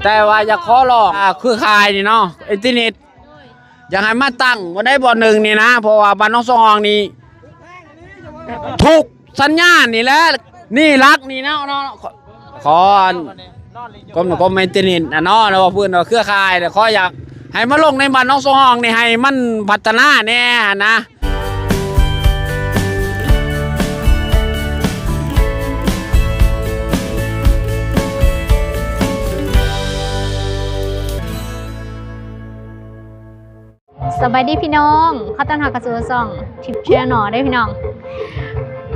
ແຕ່ວ່າຢາກຂໍຮ້ອງ ອ່າ ເຄືອຂ່າຍນີ້ເນາະ ອິນເຕີເນັດ ຢາກໃຫ້ມາຕັ້ງບ່ອນໃດບ່ອນໜຶ່ງນີ້ນະ ເພາະວ່າບ້ານໜອງສອງຫ້ອງນີ້ ທຸກສັນຍານນີ້ແຫຼະ ນີ້ຫຼັກນີ້ເນາະ ເນາະ ຂໍ ອັນ ກົມ ກົມອິນເຕີເນັດນະເນາະ ແລ້ວວ່າເພິ່ນວ່າເຄືອຂ່າຍ ແລ້ວຂໍຢາກໃຫ້ມາລົງໃນບ້ານໜອງສອງຫ້ອງນີ້ ໃຫ້ມັນພັດທະນາແດ່ຫັ້ນນະ. ສະບາຍດີພີ່ນ້ອງ ຂໍຕ້ອນຮັບເຂົ້າສູ່ຊ່ອງ Tip Channel ເດີພີ່ນ້ອງ.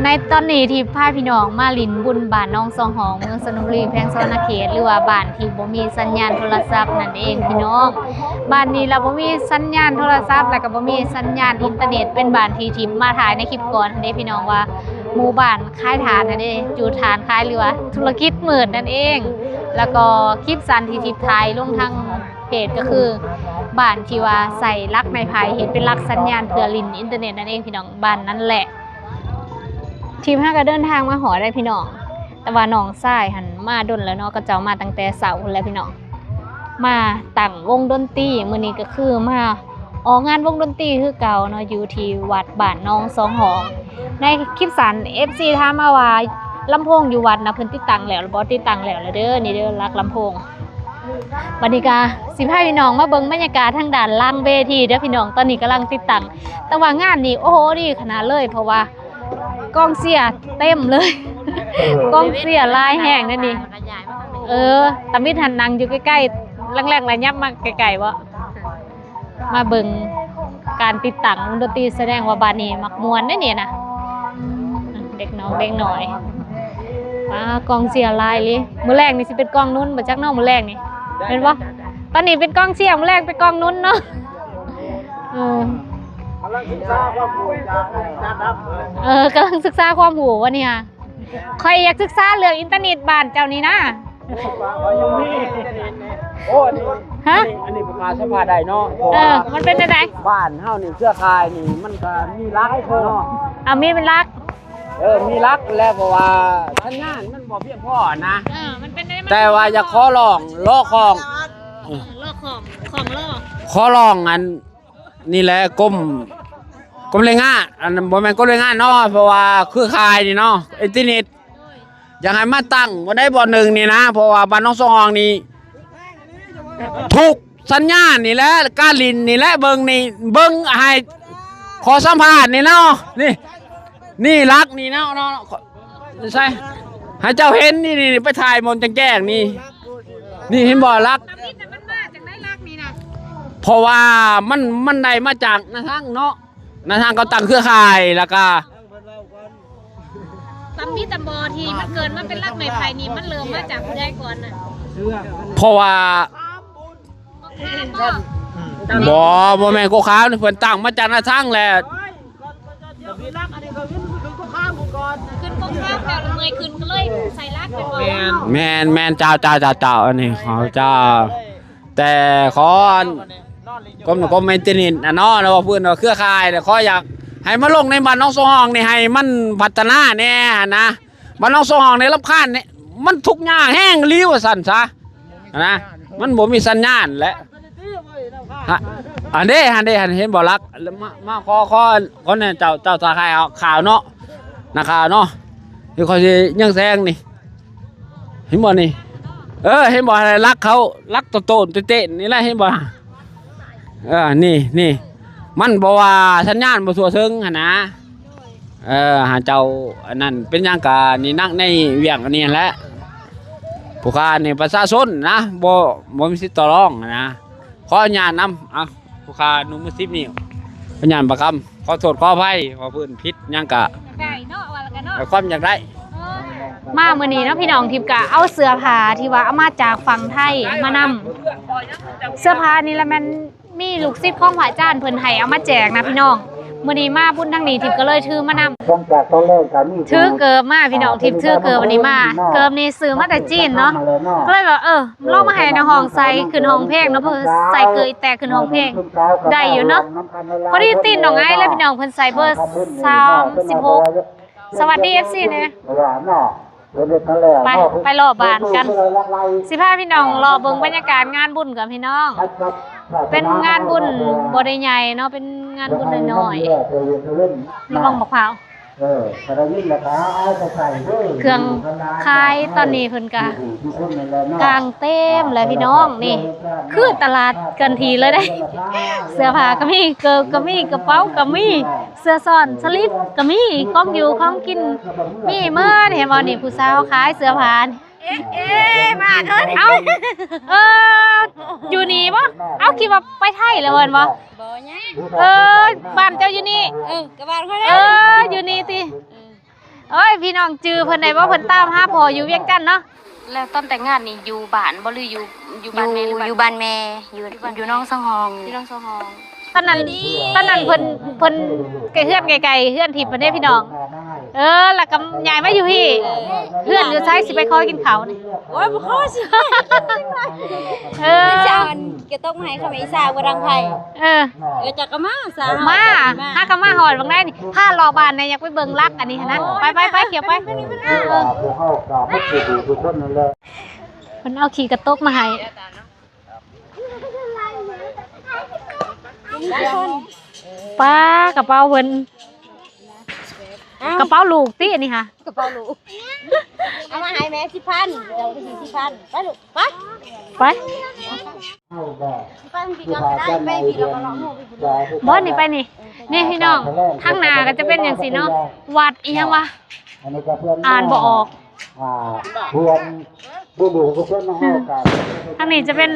ໃນຕອນນີ້ Tip ພາພີ່ນ້ອງມາຫຼິ້ນບຸນບ້ານໜອງສອງຫ້ອງ ເມືອງຊະນະບູລີ ແຂວງສະຫວັນນະເຂດ ຫຼືວ່າບ້ານທີ່ບໍ່ມີສັນຍານໂທລະສັບນັ້ນເອງພີ່ນ້ອງ. ບ້ານນີ້ລະບໍ່ມີສັນຍານໂທລະສັບ ແລ້ວກໍບໍ່ມີສັນຍານອິນເຕີເນັດ ເປັນບ້ານທີ່ Tip ມາຖ່າຍໃນຄລິບກ່ອນຫັ້ນເດ້ພີ່ນ້ອງ ວ່າໝູ່ບ້ານຂາຍຖ່ານຫັ້ນເດ້ ຈູດຖ່ານຂາຍ ຫຼືວ່າທຸລະກິດມືດນັ້ນເອງ. ແລ້ວກໍຄລິບສັ້ນທີ່ Tip ຖ່າຍລົງທາງ ເພດກໍຄືບ້ານທີ່ວ່າໃຊ້ຫຼັກໄມ້ໄຜ່ເຮັດເປັນຫຼັກສັນຍານເພື່ອຫຼິ້ນອິນເຕີເນັດນັ້ນເອງພີ່ນ້ອງ ບ້ານນັ້ນແຫຼະ. Tip ເຮົາກໍເດີນທາງມາຮອດແລ້ວພີ່ນ້ອງ ແຕ່ວ່ານ້ອງຊາຍຫັ້ນມາດົນແລ້ວເນາະ ເຂົາເຈົ້າມາຕັ້ງແຕ່ເຊົ້າພຸ້ນແຫຼະພີ່ນ້ອງ ມາຕັ້ງວົງດົນຕີ. ມື້ນີ້ກໍຄືມາອອກງານວົງດົນຕີຄືເກົ່າເນາະ ຢູ່ທີ່ວັດບ້ານໜອງສອງຫ້ອງ. ໃນຄລິບສັ້ນ ເອັຟຊີ ຖາມມາວ່າ ລຳໂພງຢູ່ວັດນະ ເພິ່ນຕິດຕັ້ງແລ້ວ ບໍ່ຕິດຕັ້ງແລ້ວລະເດີ. ນີ້ເດີ ຫຼັກລຳໂພງ. ບັດນີ້ກະຊິພາພີ່ນ້ອງມາເບິ່ງບັນຍາກາດທາງດ້ານຫຼັງເວທີເດີພີ່ນ້ອງ. ຕອນນີ້ກຳລັງຕິດຕັ້ງ ແຕ່ວ່າງານນີ້ ໂອ້ໂຫ ດີຂະໜາດເລີຍ ເພາະວ່າກອງເຊຍເຕັມເລີຍ ກອງເຊຍຫຼາຍແຮງເດ້ນີ້. ເອີ ຕາມິດຫັ້ນນັ່ງຢູ່ໃກ້ໆ ຫຼັງໆ ລະຫຍັບມາໃກ້ໆ ບໍ່? ມາເບິ່ງການຕິດຕັ້ງວົງດົນຕີ ສະແດງວ່າບ້ານນີ້ມັກມ່ວນເດ້ນີ້ນະ ເດັກນ້ອງເດັກນ້ອຍ. ປາ ກອງເຊຍຫຼາຍອີ່ຫຼີ. ມື້ແລງນີ້ຊິເປັນກອງນຸນບໍ່ຈັກເນາະ ມື້ແລງນີ້ ແມ່ນບໍ່? ຕອນນີ້ເປັນກອງເຊຍ ມື້ແລງເປັນກອງນຸນເນາະ. ເອີ ກຳລັງສຶກສາຄວາມຮູ້ຈາກ ຈາກດຳ. ເອີ ກຳລັງສຶກສາຄວາມຮູ້ວ່ານີ້ຫາ ຂ້ອຍຢາກສຶກສາເລື່ອງອິນເຕີເນັດບ້ານເຈົ້ານີ້ນາ. ໂອ້ ອັນນີ້ ຮະ? ອັນນີ້ ອັນນີ້ ປະກາດສະພາໄດ້ເນາະ ເພາະ ເອີ ວ່າ ມັນເປັນຈັ່ງໃດ? ບ້ານເຮົານີ້ເຄືອຂ່າຍນີ້ມັນກໍມີຫຼັກເນາະ. ເອົາ ມີເປັນຫຼັກ. ເອີ ມີຫຼັກແຫຼະ ເພາະວ່າສັນຍານມັນບໍ່ພຽງພໍນະ. ເອີ ມັນເປັນຈັ່ງໃດ? ແຕ່ວ່າຢາກຂໍຮ້ອງ ຂໍຮ້ອງ ເອີ ຂໍຮ້ອງ ຂໍຮ້ອງ ອັນ ນີ້ແຫຼະ ກົມ ກົມແຮງງານ ອັນ ບໍ່ແມ່ນກົມແຮງງານເນາະ ເພາະວ່າເຄືອຂ່າຍນີ້ເນາະ ອິນເຕີເນັດ ຢາກໃຫ້ມາຕັ້ງບ່ອນໃດບ່ອນໜຶ່ງນີ້ນະ ເພາະວ່າບ້ານໜອງສອງຫ້ອງນີ້ ທຸກສັນຍານນີ້ແຫຼະ ກາລິນນີ້ແຫຼະ ເບິ່ງນີ້ ເບິ່ງໃຫ້ ຂໍສຳພາດນີ້ເນາະ ນີ້ ນີ້ຫຼັກນີ້ເນາະ ເນາະ ໃສ່ ໃຫ້ເຈົ້າເຫັນນີ້ ນີ້ ໄປຖ່າຍໝ່ອງແຈ້ງໆ ນີ້ ນີ້ເຫັນບໍ່ຫຼັກ? ຕຳອິດນະ ມັນມາຈັ່ງໃດຫຼັກນີ້ນະ? ເພາະວ່າມັນ ມັນໄດ້ມາຈາກນາທາງເນາະ ນາທາງເຂົາຕັ້ງເຄືອຂ່າຍ ແລ້ວກະ ຕຳອິດຕຳບໍ່ທີ່ມັນເກີດມາເປັນຫຼັກໄມ້ໄຜ່ນີ້ ມັນເລີ່ມມາຈາກຜູ້ໃດກ່ອນນະ? ເພາະວ່າ ບໍ່ ບໍ່ແມ່ນກົກຂາວນີ້ ເພິ່ນຕັ້ງມາຈາກນາທາງແຫຼະ. ຂຶ້ນກົກຂາວແລ້ວເມື່ອຍຂຶ້ນກໍເລີຍໃສ່ຫຼັກແມ່ນບໍ່? ແມ່ນ ແມ່ນ ເຈົ້າ ເຈົ້າ ເຈົ້າ ເຈົ້າ ອັນນີ້ເຮົາ ເຈົ້າ ແຕ່ຂໍ ອັນ ກົມ ກົມອິນເຕີເນັດຫັ້ນເນາະ ແລ້ວວ່າເພິ່ນວ່າເຄືອຂ່າຍ ແລ້ວຂໍຢາກໃຫ້ມາລົງໃນບ້ານໜອງສອງຫ້ອງນີ້ ໃຫ້ມັນພັດທະນາແດ່ຫັ້ນນະ. ບ້ານໜອງສອງຫ້ອງນີ້ລຳຄານນີ້ ມັນທຸກຍາກແຮງອີ່ຫຼີວ່າຊັ້ນຊະ. ຫັ້ນນະ ມັນບໍ່ມີສັນຍານແຫຼະ ຮະ ອັນເດ້ ຫັ້ນເດ້ ຫັ້ນເຫັນບໍ່ຫຼັກ ມາ ມາ ຂໍ ຂໍ ຂໍແດ່ເຈົ້າ ເຈົ້າຖ້າໃຫ້ເອົາຂ່າວເນາະ ນັກຂ່າວເນາະ ທີ່ຂ້ອຍຊິຍັງແຊງນີ້ ເຫັນບໍ່ນີ້ ເອີ ເຫັນບໍ່ ຫຼັກເຂົາ ຫຼັກໂຕໆ ເຕັ້ນໆ ນີ້ແຫຼະ ເຫັນບໍ່? ເອີ ນີ້ ນີ້ ມັນບໍ່ວ່າສັນຍານບໍ່ທົ່ວເຖິງຫັ້ນນະ. ເອີ ຫາເຈົ້າອັນນັ້ນເປັນຫຍັງກະນີ້ນັກໃນວຽກອັນນີ້ຫັ້ນແຫຼະ ຜູ້ຂ້ານີ້ປະຊາຊົນນະ ບໍ່ ບໍ່ມີສິດຕໍ່ລອງນະ ຂໍອະນຸຍາດນຳ ເອົາ ຜູ້ຂ້ານຸມມືສິບນິ້ວ ພະຍານປະກຳ ຂໍໂທດຂໍອະໄພ ວ່າເພິ່ນຜິດຫຍັງກະ ໄດ້ເນາະ ວ່າແລ້ວກະເນາະ ຄວາມຢາກໄດ້ ເອີ ມາມື້ນີ້ເນາະ ພີ່ນ້ອງ ທິບກະເອົາເສື້ອຜ້າທີ່ວ່າເອົາມາຈາກຝັ່ງໄທມານຳ ເສື້ອຜ້ານີ້ລະແມ່ນ ມີລູກສິດຂອງພະອາຈານເພິ່ນໃຫ້ເອົາມາແຈກນະພີ່ນ້ອງ ມື້ນີ້ມາບຸນທາງນີ້ ທິບກໍເລີຍຖືມານຳ ຖືເກີບມາພີ່ນ້ອງ ທິບຖືເກີບອັນນີ້ມາ ເກີບນີ້ຊື້ມາແຕ່ຈີນເນາະ ກໍເລີຍວ່າ ເອີ ລອງມາໃຫ້ນ້ອງຮ້ອງໃສ່ຂຶ້ນຮ້ອງເພງເນາະ ເພາະໃສ່ເກີບອີແຕກຂຶ້ນຮ້ອງເພງໄດ້ຢູ່ເນາະ ພໍດີຕີນນ້ອງໄອແລ້ວພີ່ນ້ອງ ເພິ່ນໃສ່ເບີສາມສິບຫົກ ສະຫວັດດີ ເອັຟຊີ ແດ່. ໄປ ໄປເລາະບ້ານກັນ ຊິພາພີ່ນ້ອງເລາະເບິ່ງບັນຍາກາດງານບຸນກັນພີ່ນ້ອງ. ເປັນງານບຸນບໍ່ໄດ້ໃຫຍ່ເນາະ ເປັນງານບຸນນ້ອຍໆ. ລະວັງບັກພ້າວ ເອີ ເຄື່ອງຂາຍຕອນນີ້ເພິ່ນກະກາງເຕັມແລ້ວພີ່ນ້ອງ. ນີ້ຄືຕະຫຼາດເຄື່ອນທີ່ເລີຍເດ້ ເສື້ອຜ້າກະມີ ເກີບກະມີ ກະເປົາກະມີ ເສື້ອຊ້ອນສະລິບກະມີ ຂອງຢູ່ຂອງກິນມີໝົດ. ເຫັນບໍ່ນີ້ ຜູ້ສາວຂາຍເສື້ອຜ້ານີ້. ເອ ເອ ມາເທີ ເອົ້າ ເອີ ຢູ່ນີ້ບໍ່? ເອົ້າ ຄິດວ່າໄປໄທແລ້ວແມ່ນບໍ່? ບໍ່ ຍັງ ເອີ ບ້ານເຈົ້າຢູ່ນີ້? ເອີ ກະບ້ານຂ້ອຍແຫຼະ ເອີ ຢູ່ນີ້ຕິ. ເອີ ໂອ້ຍ ພີ່ນ້ອງຈື່ເພິ່ນໄດ້ບໍ່? ເພິ່ນຕາມຫາພໍ່ຢູ່ວຽງຈັນເນາະ. ແລ້ວຕອນແຕ່ງງານນີ້ຢູ່ບ້ານບໍ່ ຫຼືຢູ່ ຢູ່ບ້ານແມ່ ຫຼືບ້ານ ຢູ່ບ້ານແມ່ ຢູ່ ຢູ່ໜອງສັງຮອງ ຢູ່ໜອງສັງຮອງ. ຕອນນັ້ນ ຕອນນັ້ນເພິ່ນ ເພິ່ນ ເຮືອນໃກ້ໆ ເຮືອນທິບເພິ່ນເດ້ພີ່ນ້ອງ. ເອີ ແລ້ວກໍຍ້າຍມາຢູ່ພີ້ ເຮືອນຢູ່ໃສ? ຊິໄປຂໍກິນເຂົ້ານີ້. ໂອ້ຍ ບໍ່ຂໍຊິ ເອີ ເຈົ້າອັນກະຕົກມາໃຫ້ເຂົາແມ່ ອີສາບໍ່ດັງໃຜ. ເອີ ເອີ ເຈົ້າກໍມາຊະ ມາ ຫາກໍມາຮອດບັກໃດນີ້ ພາເລາະບ້ານແດ່ ຢາກໄປເບິ່ງຫຼັກອັນນີ້ຫັ້ນນະ. ໄປ ໄປ ໄປ ຂຽວໄປ ເອີ ເອີ ເພິ່ນເອົາຂີ້ກະຕົກມາໃຫ້. ປ້າ ກະເປົາເພິ່ນ ເອົ້າ ກະເປົາລູກຕິອັນນີ້ຫະ? ກະເປົາລູກ ເອົາມາໃຫ້ແມ່ສິບພັນ ເຈົ້າກໍສີ່ສິບພັນ. ໄປລູກ ໄປ ໄປ ໄປພີ່ນ້ອງກໍໄດ້ ໄປພີ່ນ້ອງກໍເນາະ. ບໍ່ ນີ້ໄປນີ້ ນີ້ພີ່ນ້ອງ ທາງໜ້າກໍຈະເປັນຈັ່ງຊີ້ເນາະ. ວັດອີ່ຫຍັງວະ ອ່ານບໍ່ອອກ. ອ່າ ເພື່ອນ ທາງນີ້ຈະເປັນ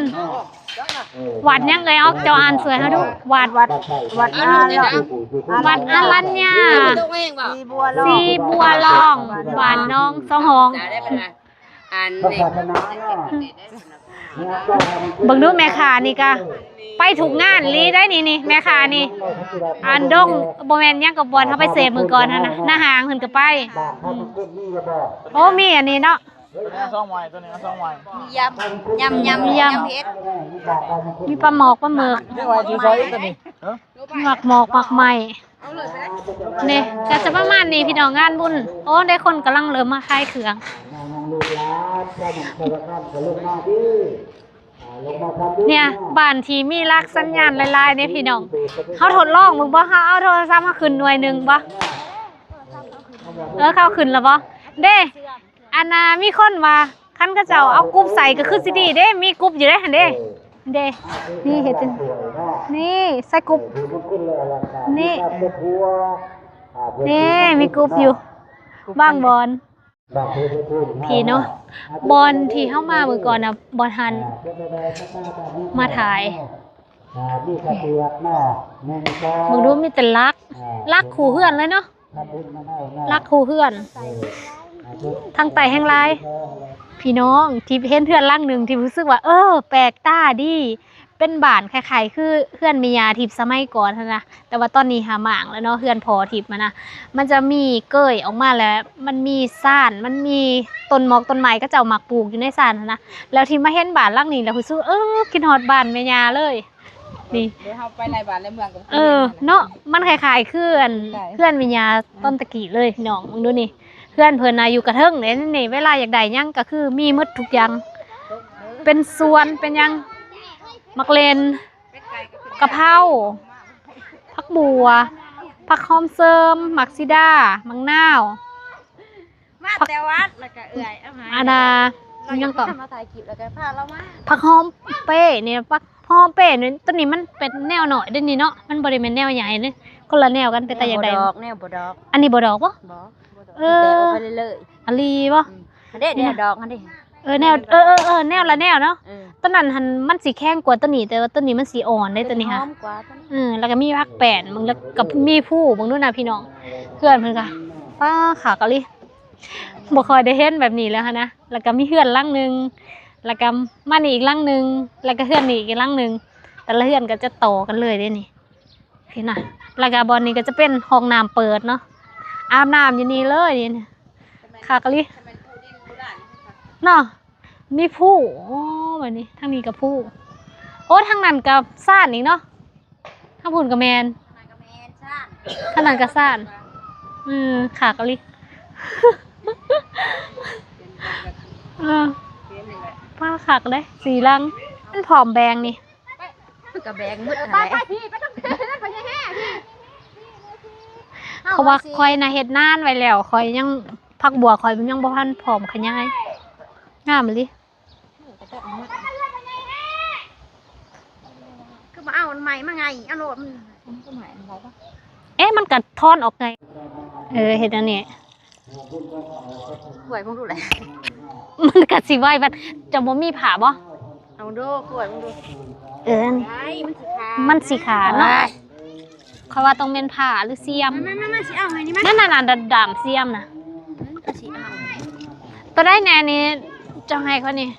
ວັດຫຍັງເອີຍ? ອອກ ເຈົ້າອ່ານຊ່ວຍເຮົາດູ. ວັດ ວັດ ວັດອາລັນ ວັດອາລັນຍາ ສີບົວລອງ ສີບົວລອງ ບ້ານໜອງສອງຫ້ອງ. ເບິ່ງດູແມ່ຄ້ານີ້ກະໄປທຸກງານອີ່ຫຼີໄດ໋ນີ້ ນີ້ແມ່ຄ້ານີ້. ອັນດົງ ບໍ່ແມ່ນຫຍັງ ກະບ່ອນເຮົາໄປເສບມື້ກ່ອນຫັ້ນນະ ນາຫ້າງເພິ່ນກະໄປ. ໂອ້ ມີອັນນີ້ເນາະ ເອົາສອງໄມ້ ໂຕນີ້ເອົາສອງໄມ້. ມີຢຳ ຢຳ ຢຳ ຢຳເຜັດ ມີປາໝອກ ປາໝຶກ ມີໝາກໝອກ ໝາກໄມ້. ນີ້ກະຈະປະມານນີ້ພີ່ນ້ອງ ງານບຸນ. ໂອ້ ໄດ້ຄົນກຳລັງເລີ່ມມາຂາຍເຄື່ອງ. ເນຍ ບ້ານທີ່ມີຫຼັກສັນຍານຫຼາຍໆເນຍພີ່ນ້ອງ ເຮົາທົດລອງເບິ່ງບໍ່? ເຮົາເອົາໂທລະສັບເຮົາຂຶ້ນໜ່ວຍໜຶ່ງບໍ່? ເອີ ເຂົາຂຶ້ນແລ້ວບໍ່? ເດ້ ອັນນ່າ ມີຄົນວ່າ ຄັນເຂົາເຈົ້າເອົາກຸບໃສ່ກໍຄືຊິດີເດ້ ມີກຸບຢູ່ເດ້ຫັ້ນເດ້. ເດ້ ນີ້ເຮັດຈັ່ງ ນີ້ໃສ່ກຸບ ນີ້ ນີ້ມີກຸບຢູ່ບາງບ່ອນ. ພີ້ເນາະ ບ່ອນທີ່ເຮົາມາມື້ກ່ອນນະ ບ່ອນຫັ້ນ ມາຖ່າຍ ເບິ່ງດູມີແຕ່ຫຼັກ ຫຼັກຄູ່ເຮືອນເລີຍເນາະ. ຫຼັກຄູ່ເຮືອນ ທາງໃຕ້ແຮ່ງຫຼາຍ. ພີ່ນ້ອງທີ່ເຫັນເຮືອນຫຼັງໜຶ່ງທີ່ຮູ້ສຶກວ່າ ເອີ ແປກຕາດີ ເປັນບ້ານຄ້າຍໆຄືເຮືອນແມ່ຍ່າທິບສະໄໝກ່ອນຫັ້ນນະ ແຕ່ວ່າຕອນນີ້ຫາມ້າງແລ້ວເນາະ. ເຮືອນພໍ່ທິບຫັ້ນນະ ມັນຈະມີເກີ້ຍອອກມາ ແລ້ວມັນມີຊານ ມັນມີຕົ້ນໝອກຕົ້ນໄມ້ ເຂົາເຈົ້າມັກປູກຢູ່ໃນຊານຫັ້ນນະ. ແລ້ວທີ່ມາເຫັນບ້ານຫຼັງນີ້ແລ້ວຮູ້ສຶກ ເອີ ຄິດຮອດບ້ານແມ່ຍ່າເລີຍ. ນີ້ ເຮົາໄປຫຼາຍບ້ານຫຼາຍເມືອງກໍ ເອີ ເນາະ ມັນຄ້າຍໆຄືອັນ ເຮືອນແມ່ຍ່າຕອນຕະກີ້ເລີຍພີ່ນ້ອງ. ເບິ່ງດູນີ້ ເຮືອນເພິ່ນນະຢູ່ກະເທິງເດ້ນີ້ ເວລາຢາກໄດ້ຫຍັງກໍຄືມີໝົດທຸກຢ່າງ ເປັນສວນ ເປັນຫຍັງ ໝາກເລັ່ນ ກະເພົາ ຜັກບົ່ວ ຜັກຫອມເສີມ ໝາກສີດາ ໝາກນາວ. ມາແຕ່ວັດ ແລ້ວກະເອື້ອຍເອົາໃຫ້ ອັນນ່າ ຍັງເກາະ ມາຖ່າຍຄລິບ ແລ້ວກະພາລາວມາ. ຜັກຫອມເປ້ນີ້ ຜັກຫອມເປ້ນີ້ ໂຕນີ້ມັນເປັນແນວນ້ອຍເດ້ນີ້ເນາະ ມັນບໍ່ໄດ້ແມ່ນແນວໃຫຍ່ເດ້ ຄົນລະແນວກັນ. ເປັນຕາຢາກໄດ້ ແນວບໍ່ດອກ ອັນນີ້ບໍ່ດອກບໍ່? ບໍ່ ບໍ່ດອກ ເອີ ແຕ່ເອົາໄປເລື້ອຍໆ. ອາຫຼີບໍ່? ອືມ ຫັ້ນເດ້ ແນວດອກຫັ້ນເດ້ ເອີ ແນວ ເອີ ເອີ ເອີ ແນວລະແນວເນາະ. ເອີ ໂຕນັ້ນຫັ້ນມັນຊິແຂງກວ່າໂຕນີ້ ແຕ່ວ່າໂຕນີ້ມັນຊິອ່ອນເດ້ ໂຕນີ້ຫາ ມັນຫອມກວ່າໂຕນີ້. ເອີ ແລ້ວກະມີຜັກແປ້ນ ເບິ່ງ ແລ້ວກະມີພູ ເບິ່ງດູນະພີ່ນ້ອງ. ເຮືອນເພິ່ນກະ ປ້າ ຄັກອີ່ຫຼີ. ບໍ່ຄ່ອຍໄດ້ເຫັນແບບນີ້ແລ້ວຫັ້ນນະ. ແລ້ວກະມີເຮືອນຫຼັງໜຶ່ງ ແລ້ວກະມານີ້ອີກຫຼັງໜຶ່ງ ແລ້ວກະເຮືອນນີ້ອີກຫຼັງໜຶ່ງ. ແຕ່ລະເຮືອນກໍຈະຕໍ່ກັນເລີຍເດ້ນີ້ ເຫັນນະ. ແລ້ວກະບ່ອນນີ້ກໍຈະເປັນຫ້ອງນ້ຳເປີດເນາະ ອາບນ້ຳຢູ່ນີ້ເລີຍນີ້. ຄັກອີ່ຫຼີເນາະ ມີພູ. ໂອ້ ບັດນີ້ທາງນີ້ກໍພູ. ໂອ້ ທາງນັ້ນກໍຊານອີກເນາະ. ທາງພຸ້ນກໍແມ່ນ ທາງນັ້ນກໍຊານ ເອີ ຄັກອີ່ຫຼີ. ເອີ ເປັນນີ້ແຫຼະ ປາຄັກເດ້ ສີ່ຫຼັງ ມັນພ້ອມແບ່ງນີ້ ມັນກໍແບ່ງໝົດຫັ້ນແຫຼະ ໄປໆ ໄປທາງເທິງ ໄປແຫ່ ເພາະວ່າຂ້ອຍນະເຮັດນານໄວ້ແລ້ວ ຂ້ອຍຍັງ ຜັກບົວຂ້ອຍມັນຍັງບໍ່ທັນພ້ອມຂະຫຍາຍ ງາມອີ່ຫຼີ. ຄືບໍ່ເອົາອັນໃໝ່ມາໄງ ເອົາໂລດ ມັນ ມັນກໍໃໝ່ ມັນໄດ້ປະ? ເອະ ມັນກະຖອນອອກໄງ ເອີ ເຮັດອັນນີ້ ຂ້ວຍເບິ່ງດູແຫຼະ ມັນກະຊິໄວ ບັດເຈົ້າບໍ່ມີຜ້າບໍ່? ເອົາດູ ຂ້ວຍເບິ່ງດູ ເອີ ໄດ້ ມັນຊິຂາດ ມັນຊິຂາດເນາະ ໂອ້ຍ ຂ້ອຍວ່າຕ້ອງແມ່ນຜ້າຫຼືຊຽມ ມາ ມາ ມາ ຊິເອົາໃຫ້ນີ້ມາ ນັ້ນໆ ດຳໆ ຊຽມນະ ມັນກໍຊິເອົາ ໂຕໃດແດ່ນີ້ ເຈົ້າໃຫ້ຂ້ອຍນີ້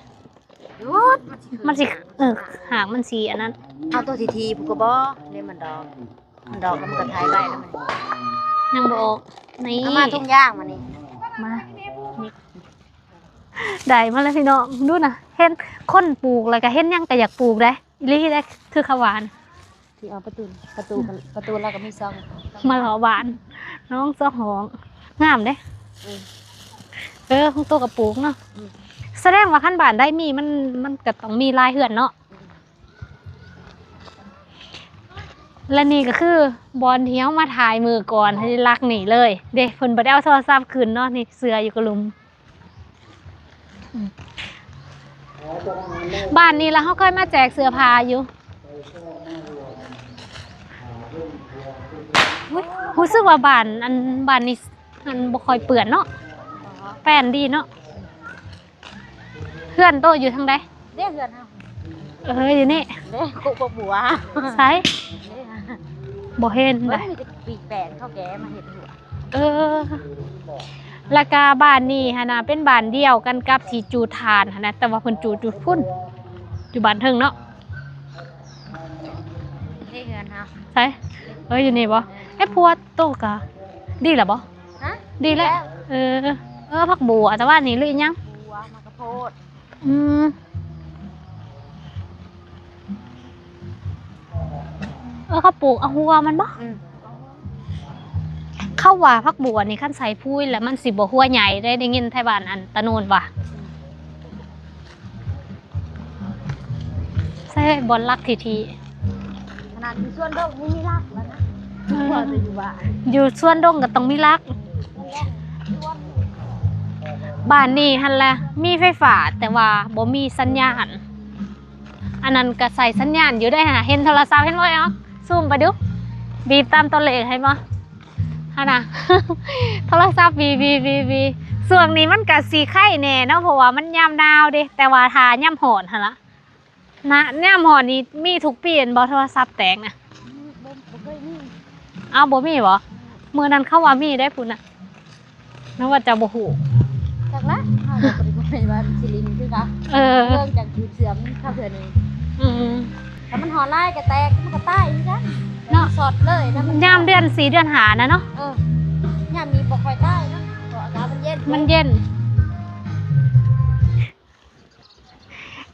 ໂອ້ຍ ມັນຊິ ມັນຊິ ເອີ ຫາກມັນຊິອັນນັ້ນ ເອົາໂຕຖີ່ໆ ພຸ້ນກໍບໍ່ ເດ້ ມັນດອກ ມັນດອກແລ້ວມັນກໍຖ່າຍໄວ້ແລ້ວມັນ ຍັງບໍ່ອອກ ນີ້ ເອົາມາທຸງຢາງມານີ້ ມາ ນີ້ ໄດ້ມາແລ້ວພີ່ນ້ອງ ເບິ່ງດູນະ ເຫັນຄົນປູກແລ້ວກໍເຫັນຫຍັງກໍຢາກປູກເດ້ ອີ່ຫຼີເດ້ ຄືເຂົາວ່ານະ ທີ່ເອົາປະຕູ ປະຕູ ປະຕູລາວກໍມີຊ່ອງ ມາເລາະບ້ານ ນ້ອງເຈົ້າຂອງ ງາມເດ້ ເອີ ເອີ ຂອງໂຕກໍປູກເນາະ ອືມ ສະແດງວ່າຄັນບ້ານໃດມີ ມັນ ມັນກໍຕ້ອງມີຫຼາຍເຮືອນເນາະ ອືມ ແລະນີ້ກໍຄືບ່ອນທີ່ເຮົາມາຖ່າຍມື້ກ່ອນ ຫຼັກນີ້ເລີຍເດ້ ເພິ່ນບໍ່ໄດ້ເອົາໂທລະສັບຂຶ້ນເນາະ ນີ້ເສື້ອຢູ່ກະຫຼຸມ ບ້ານນີ້ລະເຮົາເຄີຍມາແຈກເສື້ອຜ້າຢູ່ ຮູ້ສຶກວ່າບ້ານ ອັນ ບ້ານນີ້ ອັນ ບໍ່ຄ່ອຍເປື້ອນເນາະ ແປ້ນດີເນາະ ເຮືອນໂຕຢູ່ທາງໃດ? ເດ້ເຮືອນເຮົາ ເອີ ຢູ່ນີ້ ເດ້ໂຄກບັວ ໃສ? ເດ້ ບໍ່ເຫັນ ເອີ ໄດ໋ ມີແຕ່ປີກແປນເຂົາແກ່ມາເຮັດຫົວ ເອີ ແລ້ວກະບ້ານນີ້ຫັ້ນນະ ເປັນບ້ານດຽວກັນກັບທີ່ຈູດຖ່ານຫັ້ນນະ ແຕ່ວ່າເພິ່ນຈູດຢູ່ພຸ້ນ ຢູ່ບ້ານເທິງເນາະ ໃນເຮືອນເຮົາ ໃສ? ເອີ ຢູ່ນີ້ບໍ່? ເອີ ເຮັດຄົວໂຕກະດີລະບໍ່? ຮະ? ດີແລ້ວ ດີແລ້ວ ເອີ ເອີ ຜັກບົວ ແຕ່ວ່ານີ້ຫຼືອີຫຍັງ? ບົວ ໝາກກະໂພດ ອືມ ເອີ ເຂົາປູກເອົາຫົວມັນບໍ່? ອືມ ເຂົາວ່າຜັກບົວນີ້ຄັນໃສ່ປຸ໋ຍແລ້ວມັນຊິບໍ່ຫົວໃຫຍ່ເດ້ ໄດ້ຍິນໄທບ້ານອັນຕາໂນນວ່າ ອືມ ໃສ່ບ່ອນຫຼັກຖີ່ໆ ຂະໜາດຢູ່ສວນດົງຍັງມີຫຼັກແລ້ວນະ ອືມ ພໍແຕ່ຢູ່ບ້ານ ຢູ່ສວນດົງກໍຕ້ອງມີຫຼັກ ບ້ານນີ້ຫັ້ນລະມີໄຟຟ້າ ແຕ່ວ່າບໍ່ມີສັນຍານ ອັນນັ້ນກໍໃຊ້ສັນຍານຢູ່ເດ້ຫັ້ນນະ ເຫັນໂທລະສັບ ເຫັນບໍ່? ເອົາ ຊູມໄປດູ ບີບຕາມຕົວເລກ ເຫັນບໍ່? ຫັ້ນນະ ໂທລະສັບບີບໆໆໆ ຊ່ວງນີ້ມັນກະຊິໄຄແດ່ເນາະ ເພາະວ່າມັນຍາມໜາວເດ້ ແຕ່ວ່າຖ້າຍາມຮ້ອນຫັ້ນລະ ນະ ຍາມຮ້ອນນີ້ມີທຸກປີແມ່ນບໍ່ ໂທລະສັບແຕກນະ? ບໍ່ ບໍ່ເຄີຍມີ ເອົ້າ ບໍ່ມີບໍ່? ມື້ນັ້ນເຂົາວ່າມີເດ້ພຸ້ນນະ ແມ່ນວ່າເຈົ້າບໍ່ຮູ້ ຈັກລະ ເຮົາກໍບໍ່ໄດ້ວ່າຊິຫຼິ້ນຄືກັນ ເອີ ເລື່ອງການຂູດເຊື່ອມເຂົາເທື່ອນີ້ ອືມ ຖ້າມັນຮ້ອນຫຼາຍກໍແຕກ ມັນກໍຕາຍຄືກັນເນາະ ຊັອດເລີຍນະ ມັນ ຍາມເດືອນສີ່ເດືອນຫ້ານະເນາະ ເອີ ຍາມນີ້ບໍ່ຄ່ອຍຕາຍເນາະ ເພາະອາກາດມັນເຢັນ ມັນເຢັນ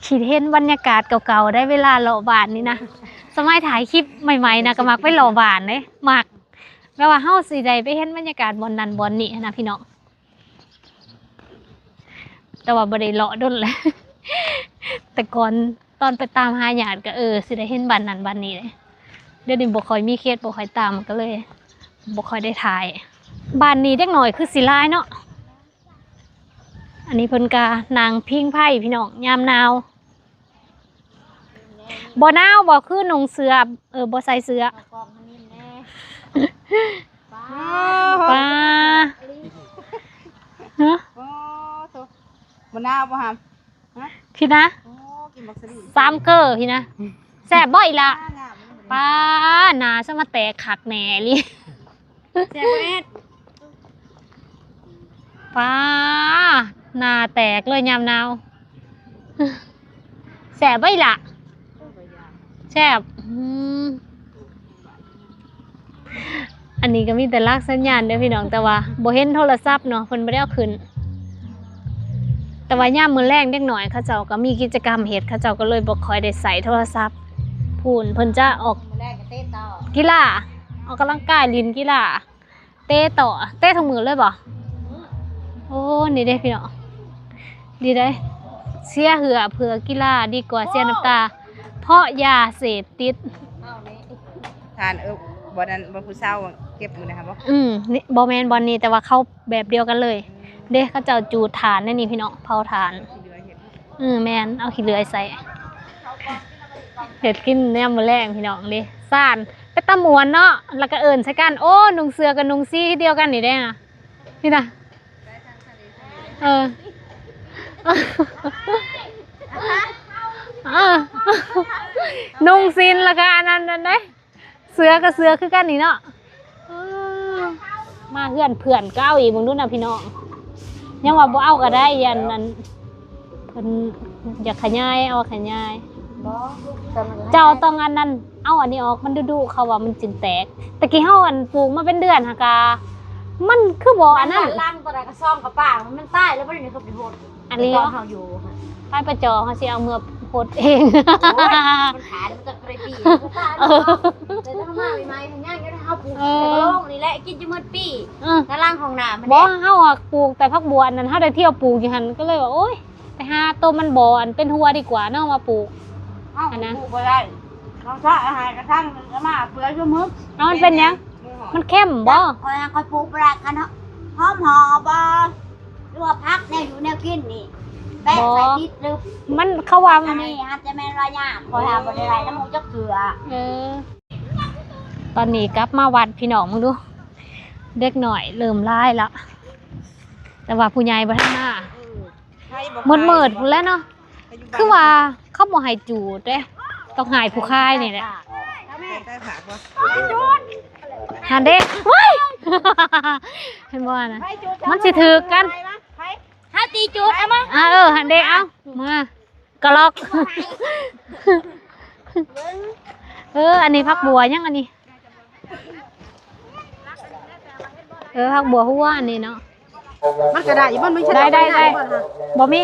ຄິດເຫັນບັນຍາກາດເກົ່າໆ ໄດ້ເວລາເລາະບ້ານນີ້ນະ ສະໄໝຖ່າຍຄລິບໃໝ່ໆນະ ກໍມັກໄປເລາະບ້ານເດ້ ມັກ ແບບວ່າເຮົາຊິໄດ້ໄປເຫັນບັນຍາກາດບ່ອນນັ້ນບ່ອນນີ້ຫັ້ນນະພີ່ນ້ອງ ແຕ່ວ່າບໍ່ໄດ້ເລາະດົນແລ້ວ ແຕ່ກ່ອນຕອນໄປຕາມຫາຍາດກໍ ເອີ ຊິໄດ້ເຫັນບ້ານນັ້ນບ້ານນີ້ເດ້ ດຽວນີ້ບໍ່ຄ່ອຍມີເຂດ ບໍ່ຄ່ອຍຕາມ ກໍເລີຍບໍ່ຄ່ອຍໄດ້ຖ່າຍ ບ້ານນີ້ເດັກນ້ອຍຄືຊິຫຼາຍເນາະ. ອັນນີ້ເພິ່ນກະນັ່ງພິງໄຟພີ່ນ້ອງ ຍາມໜາວ ບໍ່ໜາວບໍ່? ຄືນຸ່ງເສື້ອ ເອີ ບໍ່ໃສ່ເສື້ອ ເອົາກ້ອງມານິນແດ່ ປາ ປາ ຮະ ໂອ້ໂຕ ບໍ່ໜາວບໍ່ຫຳ? ຮະ ພີ້ນະ ໂອ້ ກິນບັກສະລີ ສາມເກີພີ້ນະ ແຊບບໍ່ອີ່ຫຼ້າ? ປາ ໜ້າສະມາແຕກຄັກແນ່ອີ່ຫຼີ ແຊບບໍ່ແອດ? ປາ ໜ້າແຕກເລີຍຍາມໜາວ ແຊບບໍ່ອີ່ຫຼ້າ? ແຊບ ອືມ. ອັນນີ້ກໍມີແຕ່ຫຼັກສັນຍານເດີ້ພີ່ນ້ອງ ແຕ່ວ່າບໍ່ເຫັນໂທລະສັບເນາະ ເພິ່ນບໍ່ໄດ້ເອົາຂຶ້ນ ແຕ່ວ່າຍາມມື້ແລງເດັກນ້ອຍເຂົາເຈົ້າກໍມີກິດຈະກຳເຮັດ ເຂົາເຈົ້າກໍເລີຍບໍ່ຄ່ອຍໄດ້ໃຊ້ໂທລະສັບ ພຸ້ນເພິ່ນຈະອອກ ມື້ແລງກໍເຕະຕໍ່ ກິລາ ອອກກຳລັງກາຍ ຫຼິ້ນກິລາ ເຕະຕໍ່ ເຕະທຸກມື້ເລີຍບໍ່? ໂອ້ ນີ້ເດ້ພີ່ນ້ອງ ດີເດ້ ເສຍເຫື່ອເພື່ອກິລາ ດີກວ່າເສຍນ້ຳຕາເພາະຢາເສບຕິດ. ທ່ານ ເອີ ບໍ່ນັ້ນ ບໍ່ ຜູ້ສາວເກັບມື້ນະບໍ່? ອືມ ນີ້ ບໍ່ແມ່ນບ່ອນນີ້ ແຕ່ວ່າເຂົາແບບດຽວກັນເລີຍເດ້. ເຂົາເຈົ້າຈູດຖ່ານໃນນີ້ພີ່ນ້ອງ ເຜົາຖ່ານ. ອືມ ແມ່ນ ເອົາຂີ້ເຫຼືອໃສ່ ເຮັດກິນຍາມມື້ແລງພີ່ນ້ອງເດ້. ຊານ ເປັນຕາມ່ວນເນາະ ແລ້ວກໍເອີ້ນໃສ່ກັນ. ໂອ້ ນຸ່ງເສື້ອກໍນຸ່ງສີດຽວກັນນີ້ເດ້ນະ ນີ້ນະ. ເອີ ເອີ ນຸ່ງສິ້ນ ແລ້ວກໍອັນນັ້ນ ນັ້ນເດ້ ເສື້ອກໍເສື້ອຄືກັນນີ້ເນາະ. ເອີ ມາເຮືອນເພື່ອນກໍເອົາອີກ ເບິ່ງດູນະພີ່ນ້ອງ. ຍັງວ່າບໍ່ເອົາກໍໄດ້ ຢ້ານອັນ ເພິ່ນຢາກຂະຫຍາຍ ເອົາຂະຫຍາຍ. ບໍ່ ເຈົ້າຕ້ອງອັນນັ້ນ ເອົາອັນນີ້ອອກ ມັນດຸໆ ເຂົາວ່າມັນຈຶ່ງແຕກ. ແຕ່ກີ້ເຮົາອັນປູກມາເປັນເດືອນຫັ້ນກະ ມັນຄືບໍ່ອັນນັ້ນ ລັງຕົວໃດກໍຊອງກັບປາກ ມັນຕາຍແລ້ວ ບໍ່ໄດ້ມີຄົນໄປຫົດ. ອັນນີ້ ຕອນເຮົາຢູ່ ໄປປະຈໍ ເຮົາຊິເອົາເມືອຫົດເອງ. ໂອ້ຍ ມັນຂາຍ ມັນຈະໄປປີ ເອີ ແຕ່ຖ້າມາໃໝ່ໆ ຍັງຢູ່ ເຮົາປູກ ເອີ ແຕ່ກໍລົງນີ້ແຫຼະ ກິນຢູ່ໝົດປີ. ເອີ ກຳລັງຂອງໜ້າມັນ ບໍ່ ເດ້ ເຮົາອະປູກແຕ່ຜັກບົວ ອັນນັ້ນເຮົາໄດ້ທ່ຽວປູກຢູ່ຫັ້ນ ກໍເລີຍວ່າ ໂອ້ຍ ໄປຫາໂຕມັນບໍ່ ອັນເປັນຫົວດີກວ່າເນາະ ມາປູກ. ເອົ້າ ອັນນັ້ນ ປູກບໍ່ໄດ້ ລອງຊະອາຫານກະທັງ ມັນກໍມາເປືອຍຊຸມມື້. ເອົາ ມັນເປັນຫຍັງ? ມັນເຄັມບໍ່? ຂ້ອຍ ຂ້ອຍປູກບໍ່ໄດ້ ຄັນຫອມຫໍ່ບໍ່ ຫຼືວ່າຜັກແນວຢູ່ແນວກິນນີ້ ແປະໃສ່ຕິດລຶບ. ມັນ ເຂົາວ່າ ອັນນີ້ຫາແຕ່ແມ່ນວ່າຍາມ ຂ້ອຍຫາບໍ່ໄດ້ໄດ້ນຳໝູ່ຈັກເທື່ອ. ເອີ ຕອນນີ້ກັບມາວັດ ພີ່ນ້ອງ ເບິ່ງດູ ເດັກນ້ອຍເລີ່ມຫຼາຍແລ້ວ ແຕ່ວ່າຜູ້ໃຫຍ່ບໍ່ທັນມາ. ເອີ ມືດໆ ພຸ້ນແຫຼະເນາະ. ຄືວ່າເຂົາບໍ່ໃຫ້ຈູດເດ້ ຕ້ອງໃຫ້ຜູ້ຂາຍນີ້ແຫຼະ. ຫັ້ນເດ້ ເຫັນບໍ່ນະ ມັນຊິຖືກກັນ. ຫາຕີຈູດ ເອົາມາ. ອ່າ ເອີ ຫັ້ນເດ້ ເອົາມາ ກະລັອກ. ເອີ ອັນນີ້ຜັກບົວຫຍັງອັນນີ້? ເອີ ຜັກບົວຫົວອັນນີ້ເນາະ. ມັນກະໄດ້ຢູ່ ມັນມີ ໄດ້ ໄດ້ ໄດ້ ບໍ່ມີ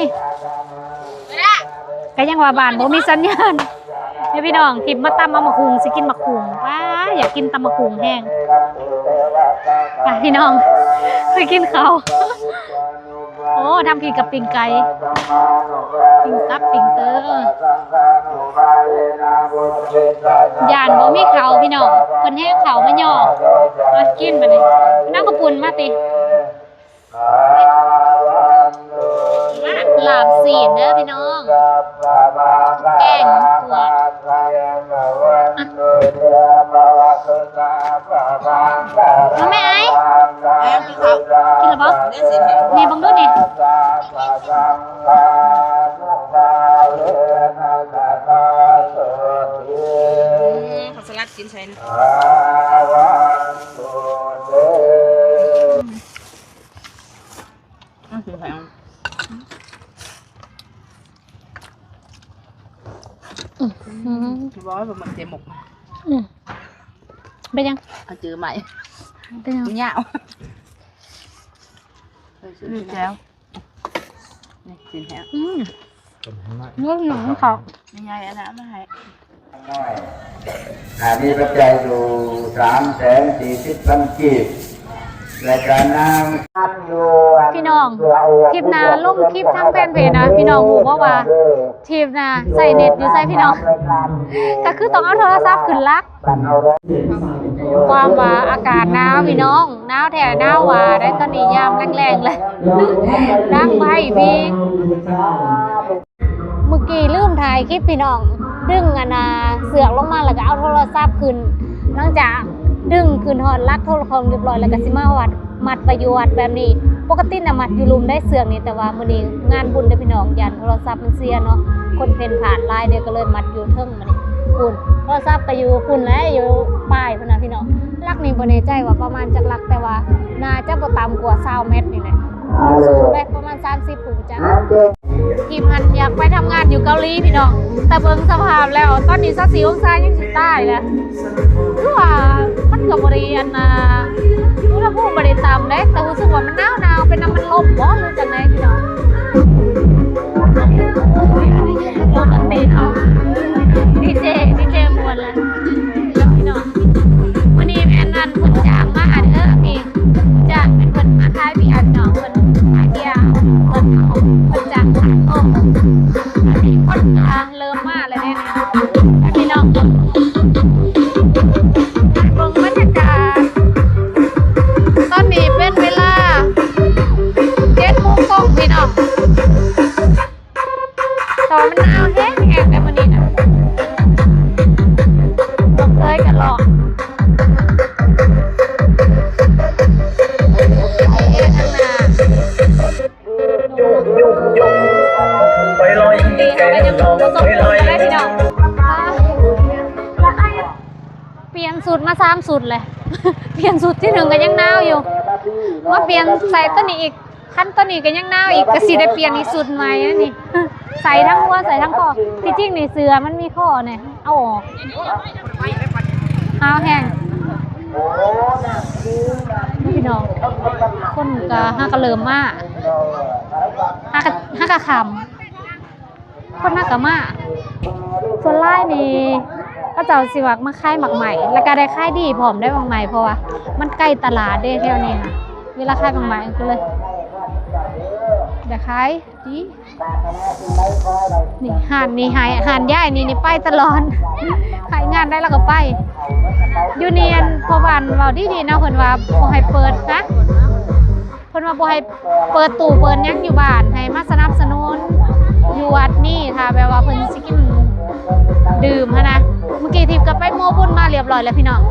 ກະຍັງວ່າບ້ານບໍ່ມີສັນຍານ. ນີ້ພີ່ນ້ອງ ທິບມາຕຳເອົາໝາກຫຸ່ງ ຊິກິນໝາກຫຸ່ງ. ວ້າ ຢາກກິນຕຳໝາກຫຸ່ງແຮງ. ໄປພີ່ນ້ອງ ໄປກິນເຂົ້າ. ໂອ້ ທຳຜິດກັບປີ້ງໄກ່ ປີ້ງຕັບ ປີ້ງເຕີ. ຢ້ານບໍ່ມີເຂົ້າພີ່ນ້ອງ ເພິ່ນແຮ່ເຂົ້າມາຍໍ່ ມາກິນບັດນີ້. ນຳເຂົ້າປຸ້ນມາຕິ ລາບຊີ້ນເດີພີ່ນ້ອງ ແກງຂົ້ວ. ມາແມ່ໄອ້ ກິນແລ້ວບໍ່? ນີ້ເບິ່ງດູນີ້. ເອົາສະຫຼັດກິນໃສ່ນະ. ອືມ ບໍ່ໃຫ້ເບິ່ງເຈໝົກ. ອືມ ເປັນຫຍັງ? ເອົາຈື່ໃໝ່ ເປັນຫຍັງ? ມັນຍາວ. ນີ້ແຈ່ວ ນີ້ຊີ້ນແຫ້ງ. ອືມ ເງິນໜຶ່ງເຂົາ ແມ່ໃຫຍ່ອັນນັ້ນເອົາມາໃຫ້. ອ່າ ມີປັດໄຈຢູ່ສາມແສນສີ່ສິບພັນກີບ ແລະກະນາງ ພີ່ນ້ອງ ທິບໜ້າລົງຄລິບທາງແຟນເພຈນະ ພີ່ນ້ອງຮູ້ບໍ່ວ່າ ທິບໜ້າໃຊ້ເນັດຢູ່ໃສພີ່ນ້ອງ? ກະຄືຕ້ອງເອົາໂທລະສັບຂຶ້ນຫຼັກ. ຄວາມວ່າອາກາດໜາວພີ່ນ້ອງ ໜາວແທ້ໜາວວ່າໄດ໋ ຕອນນີ້ຍາມແລງໆ ເລີຍ ດັງໄຟພີ. ມື້ກີ້ລືມຖ່າຍຄລິບພີ່ນ້ອງ ດຶງອັນນ່າເຊືອກລົງມາ ແລ້ວກໍເອົາໂທລະສັບຂຶ້ນ. ຫຼັງຈາກດຶງຂຶ້ນຮອດຫຼັກໂທລະຄອມຮຽບຮ້ອຍ ແລ້ວກໍຊິມາວັດ ມັດໄວ້ຢູ່ວັດແບບນີ້. ປົກກະຕິນະມັດຢູ່ລຸ່ມໄດ໋ເຊືອກນີ້ ແຕ່ວ່າມື້ນີ້ງານບຸນເດີພີ່ນ້ອງ ຢ້ານໂທລະສັບມັນເສຍເນາະ ຄົນເພນຜ່ານຫຼາຍເດ ກໍເລີຍມັດຢູ່ເທິງມື້ນີ້. ພຸ້ນ ໂທລະສັບກໍຢູ່ພຸ້ນແຫຼະ ຢູ່ປາຍພຸ້ນນະພີ່ນ້ອງ. ຫຼັກນີ້ບໍ່ແນ່ໃຈວ່າປະມານຈັກຫຼັກ ແຕ່ວ່າໜ້າຈະບໍ່ຕ່ຳກວ່າຊາວແມັດນີ້ແຫຼະ ສູງໄດ໋ ປະມານສາມສິບພຸ້ນຈັກ. ທີມງານຢາກໄປທຳງານຢູ່ເກົາຫຼີພີ່ນ້ອງ ແຕ່ເບິ່ງສະພາບແລ້ວ ຕອນນີ້ຊາວສີ່ອົງສາ ຍັງຊິຕາຍແຫຼະ. ຄືວ່າມັນກໍບໍ່ໄດ້ອັນນ່າ ອຸນຫະພູມບໍ່ໄດ້ຕ່ຳເດ້ ແຕ່ຮູ້ສຶກວ່າມັນໜາວໆ ເປັນນຳມັນລົມບໍ່ ຫຼືຈັ່ງໃດພີ່ນ້ອງ. ປົກກະຕິເນາະ ດີເຈ ດີເຈມ່ວນແລ້ວ ພີ່ນ້ອງ. ມື້ນີ້ແມ່ນອັນເພິ່ນຈ້າງມາເດີ ນີ້ ຈ້າງເປັນເພິ່ນມາຂາຍເບຍພີ່ນ້ອງ ເພິ່ນຂາຍເບຍ ເພິ່ນເອົາ ເພິ່ນຈ້າງຂາຍ ແຮງແຮງແຕ່ມື້ນີ້ນະ ບໍ່ເຄີຍກັນຫຼອກ ໄປເອທາງໜ້າ ໄປລອຍ ໄປລອຍ ໄປລອຍ ໄປລອຍ ໄປລອຍ ໄປລອຍ ໄປລອຍ ພີ່ນ້ອງ. ປ່ຽນຊຸດມາສາມຊຸດແຫຼະ ປ່ຽນຊຸດທີໜຶ່ງກໍຍັງໜາວຢູ່ ມາປ່ຽນໃສ່ຕົວນີ້ອີກ ຄັນຕົວນີ້ກໍຍັງໜາວອີກ ກໍຊິໄດ້ປ່ຽນອີກຊຸດໃໝ່ແລ້ວນີ້ ໃສ່ທັງຫົວໃສ່ທັງຄໍ ທີ່ຈິງນີ້ເສື້ອມັນມີຄໍນີ້ ເອົາອອກ ໜາວແຮງ ພີ່ນ້ອງ ຄົນກໍຫາກໍເລີ່ມມາ ຫາກໍ ຫາກໍຄ່ຳ. ຄົນຫາກະມາ ສ່ວນຫຼາຍນີ້ເຂົາເຈົ້າຊິມັກມາຂາຍໝາກໄມ້ ແລ້ວກະໄດ້ຂາຍດີພ້ອມໄດ໋ໝາກໄມ້ ເພາະວ່າມັນໄກຕະຫຼາດເດ້ແຖວນີ້ນະ ເວລາຂາຍໝາກໄມ້ກໍເລີຍໄດ້ຂາຍດີ. ນີ້ຮ້ານນີ້ໃຫ້ ຮ້ານຍາຍນີ້ ນີ້ໄປຕະຫຼອດ ໃຫ້ງານໃດລາວກໍໄປ ຢູ່ນີ້ ອັນ ພໍ່ບ້ານເວົ້າດີໆເນາະ ເພິ່ນວ່າບໍ່ໃຫ້ເປີດ ຮະ ເພິ່ນວ່າບໍ່ໃຫ້ເປີດຕູ້ເປີດຫຍັງຢູ່ບ້ານ ໃຫ້ມາສະໜັບສະໜູນຢູ່ວັດນີ້ ຖ້າແບບວ່າເພິ່ນຊິກິນດື່ມຫັ້ນນະ. ມື້ກີ້ທິບກໍໄປໂມ້ບຸນມາລຽບຮ້ອຍແລ້ວພີ່ນ້ອງ.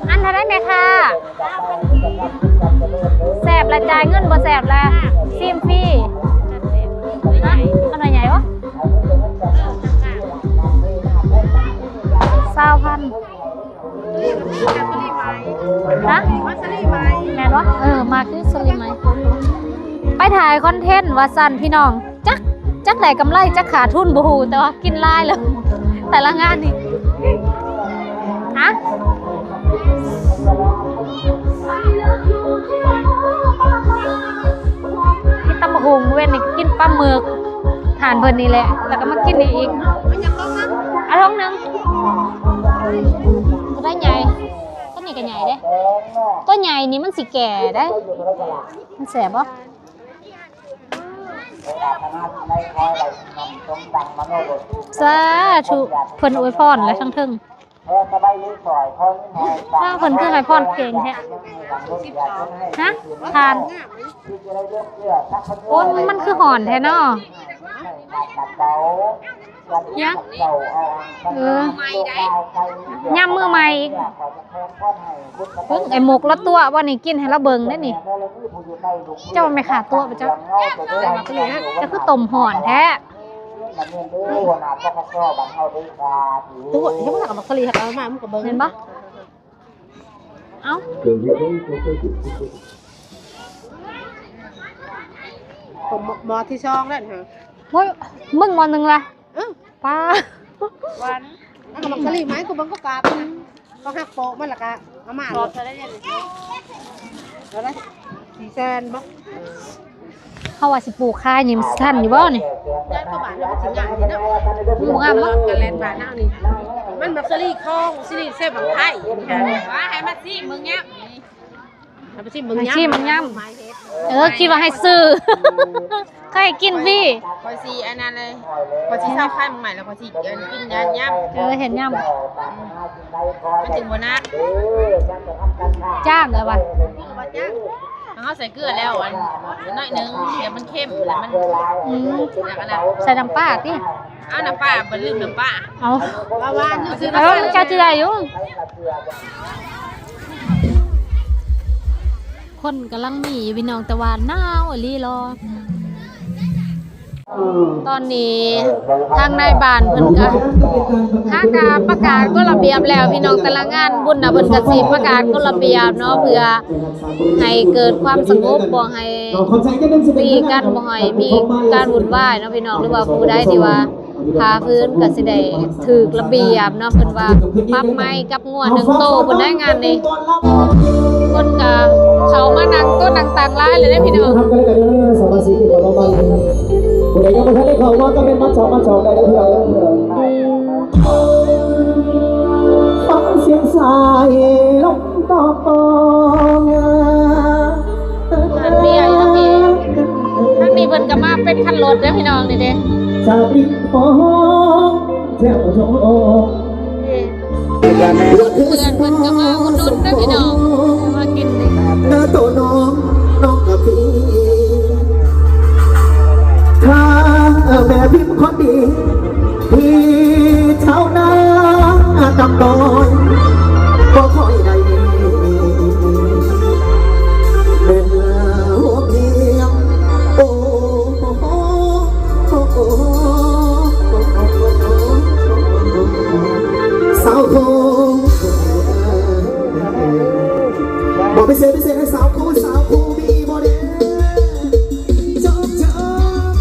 ອັນເທົ່າໃດແມ່ຄ້າ? ແຊບລະຈ່າຍເງິນ ບໍ່ແຊບລະຊີມຟຣີ. ຮະ? ອັນໜ່ວຍໃຫຍ່ບໍ່? ຊາວພັນ. ຮະ? ແມ່ນບໍ່? ເອີ ມາຄືສະລິມໄມ ໄປຖ່າຍຄອນເທັນວ່າຊັ້ນພີ່ນ້ອງ. ຈັກ ຈັກໄດ້ກຳໄລຈັກຂາດທຶນບໍ່ຮູ້ ແຕ່ວ່າກິນຫຼາຍແລ້ວ ແຕ່ລະງານນີ້. ຮະ? ກິນຕຳບັກຫຸ່ງ ເວັນນີ້ກິນປາໝຶກ ຮ້ານເພິ່ນນີ້ແຫຼະ ແລ້ວກໍມາກິນນີ້ອີກ. ເອົາຖົງໜຶ່ງ. ໂຕໃຫຍ່ ໂຕນີ້ກໍໃຫຍ່ເດ້ ໂຕໃຫຍ່ນີ້ມັນຊິແກ່ໄດ໋. ມັນແຊບບໍ່? ສາທຸ ເພິ່ນອວຍພອນແລ້ວທັງເທິງ. ອ້າວ ເພິ່ນຄືໃຫ້ພອນເກັ່ງແທ້? ຮະ? ທ່ານ ໂອ້ ມັນຄືຮ້ອນແທ້ເນາະ. ຍັງ? ເອີ ຍາມມື້ໃໝ່ອີກ. ເບິ່ງໄອ້ໝົກລະຕົວະບໍ່ນີ້ ກິນໃຫ້ລາວເບິ່ງເດ້ນີ້. ເຈົ້າແມ່ຄ້າຕົວະບໍ່ເຈົ້າ? ເຈົ້າຄືຕົ້ມຮ້ອນແທ້. ຕົວະ ຍັງວ່າກັບບັກສາລີ ຫາກເອົາມາ ມັນກໍເບິ່ງ ແມ່ນບໍ່? ເອົ້າ ໝໍ້ທີສອງແລ້ວຫັ້ນ. ໂອ້ຍ ເບິ່ງໝໍ້ໜຶ່ງລະ. ເອີ ປ້າ ຫວານ. ເອົາບັກສາລີໄມ້ ກູເບິ່ງກໍກາບນະ ເຂົາຫັກໂປະມັນ ແລ້ວກະເອົາມາ ກອບເທົ່າໃດ? ເທົ່າໃດ? ສີ່ແສນບໍ່? ເຮົາວ່າຊິປູກຂາຍນີ້ ມັນຊິທັນຢູ່ບໍ່ນີ້? ຍາດພໍ່ບ້ານເຮົາມັນຊິງາມນີ້ເນາະ. ບໍ່ງາມບໍ່? ກະແລ່ນບ້ານເຮົານີ້ ມັນບັກສາລີຂອງ ສາລີເຊບັກໄທນີ້ ວ່າໃຫ້ມາຊີມເບິ່ງຍາມນີ້. ໃຫ້ມາຊີມເບິ່ງຍາມ ໃຫ້ຊີມເບິ່ງຍາມ. ເອີ ຄິດວ່າໃຫ້ຊື້ ໃຫ້ກິນຟຣີ. ຂ້ອຍຊິອັນນັ້ນເລີຍ ຂ້ອຍຊິເຊົາຂາຍໝາກໄມ້ ແລ້ວຂ້ອຍຊິ ອັນ ກິນຍາມ. ເອີ ເຮັດຍາມ ອືມ ມັນຈຶ່ງບໍ່ໜັກ. ຈ້າງເອີວ່າ ເຮົາໃສ່ເກືອແລ້ວ ອັນ ໜ້ອຍໜຶ່ງ ດຽວມັນເຄັມ ແລ້ວມັນ ອືມ ໜັກອັນນັ້ນ. ໃສ່ນ້ຳປາຕິ? ເອົານ້ຳປາ ບໍ່ລືມນ້ຳປາ. ເອົາ ວ່າ ວ່າ ເອີ ມັນກໍຊິໄດ້ຢູ່. ຄົນກຳລັງມີຢູ່ພີ່ນ້ອງ ແຕ່ວ່າໜາວອີ່ຫຼີຫຼໍ. ຕອນນີ້ທາງນາຍບ້ານເພິ່ນກໍຫາກະປະກາດກົດລະບຽບແລ້ວພີ່ນ້ອງ. ແຕ່ລະງານບຸນນະ ເພິ່ນກໍຊິປະກາດກົດລະບຽບເນາະ ເພື່ອໃຫ້ເກີດຄວາມສະຫງົບ ບໍ່ໃຫ້ຕີກັນ ບໍ່ໃຫ້ມີການວຸ່ນວາຍເນາະພີ່ນ້ອງ ຫຼືວ່າຜູ້ໃດທີ່ວ່າ ຝ່າຝືນກໍຊິໄດ້ຖືກລະບຽບເນາະ. ເພິ່ນວ່າປັບໃໝກັບງົວໜຶ່ງໂຕພຸ້ນໄດ໋ງານນີ້. ຄົນກໍເຂົ້າມານັ່ງໂຕະນັ່ງຕັ່ງຫຼາຍເລີຍເດ້ພີ່ນ້ອງ. ຜູ້ໃດຍັງບໍ່ທັນໄດ້ເຂົ້າມາກໍແມ່ນມາຈອກ ມາຈອກໄດ້ເດີພີ່ນ້ອງເດີ. ຟັງສຽງສາຍລົມຕໍ່ ຮ້ານເບຍຢູ່ທາງນີ້ ທາງນີ້ເພິ່ນກໍມາເປັນຄັນລົດເດ້ພີ່ນ້ອງ ນີ້ເດ້ ຈາກລິມຄອງແຖວທອງ ນີ້ ເພື່ອນເພິ່ນກໍມາອຸດໜູນເດ້ພີ່ນ້ອງ ມາກິນນີ້ ເດີໂຕນ້ອງ ນ້ອງກັບພີ່ ຖ້າ ແມ່ພິມຄົນດີ ທີ່ຊາວນາກຳປອຍ ບໍ່ຄ່ອຍໄດ້ເປັນຫົວພຽງ ໂອ້ ສາວຄູ ບໍ່ພິເສດ ພິເສດໃຫ້ສາວຄູ ສາວຄູມີບໍ່ເດ້? ຈອບ ຈອບ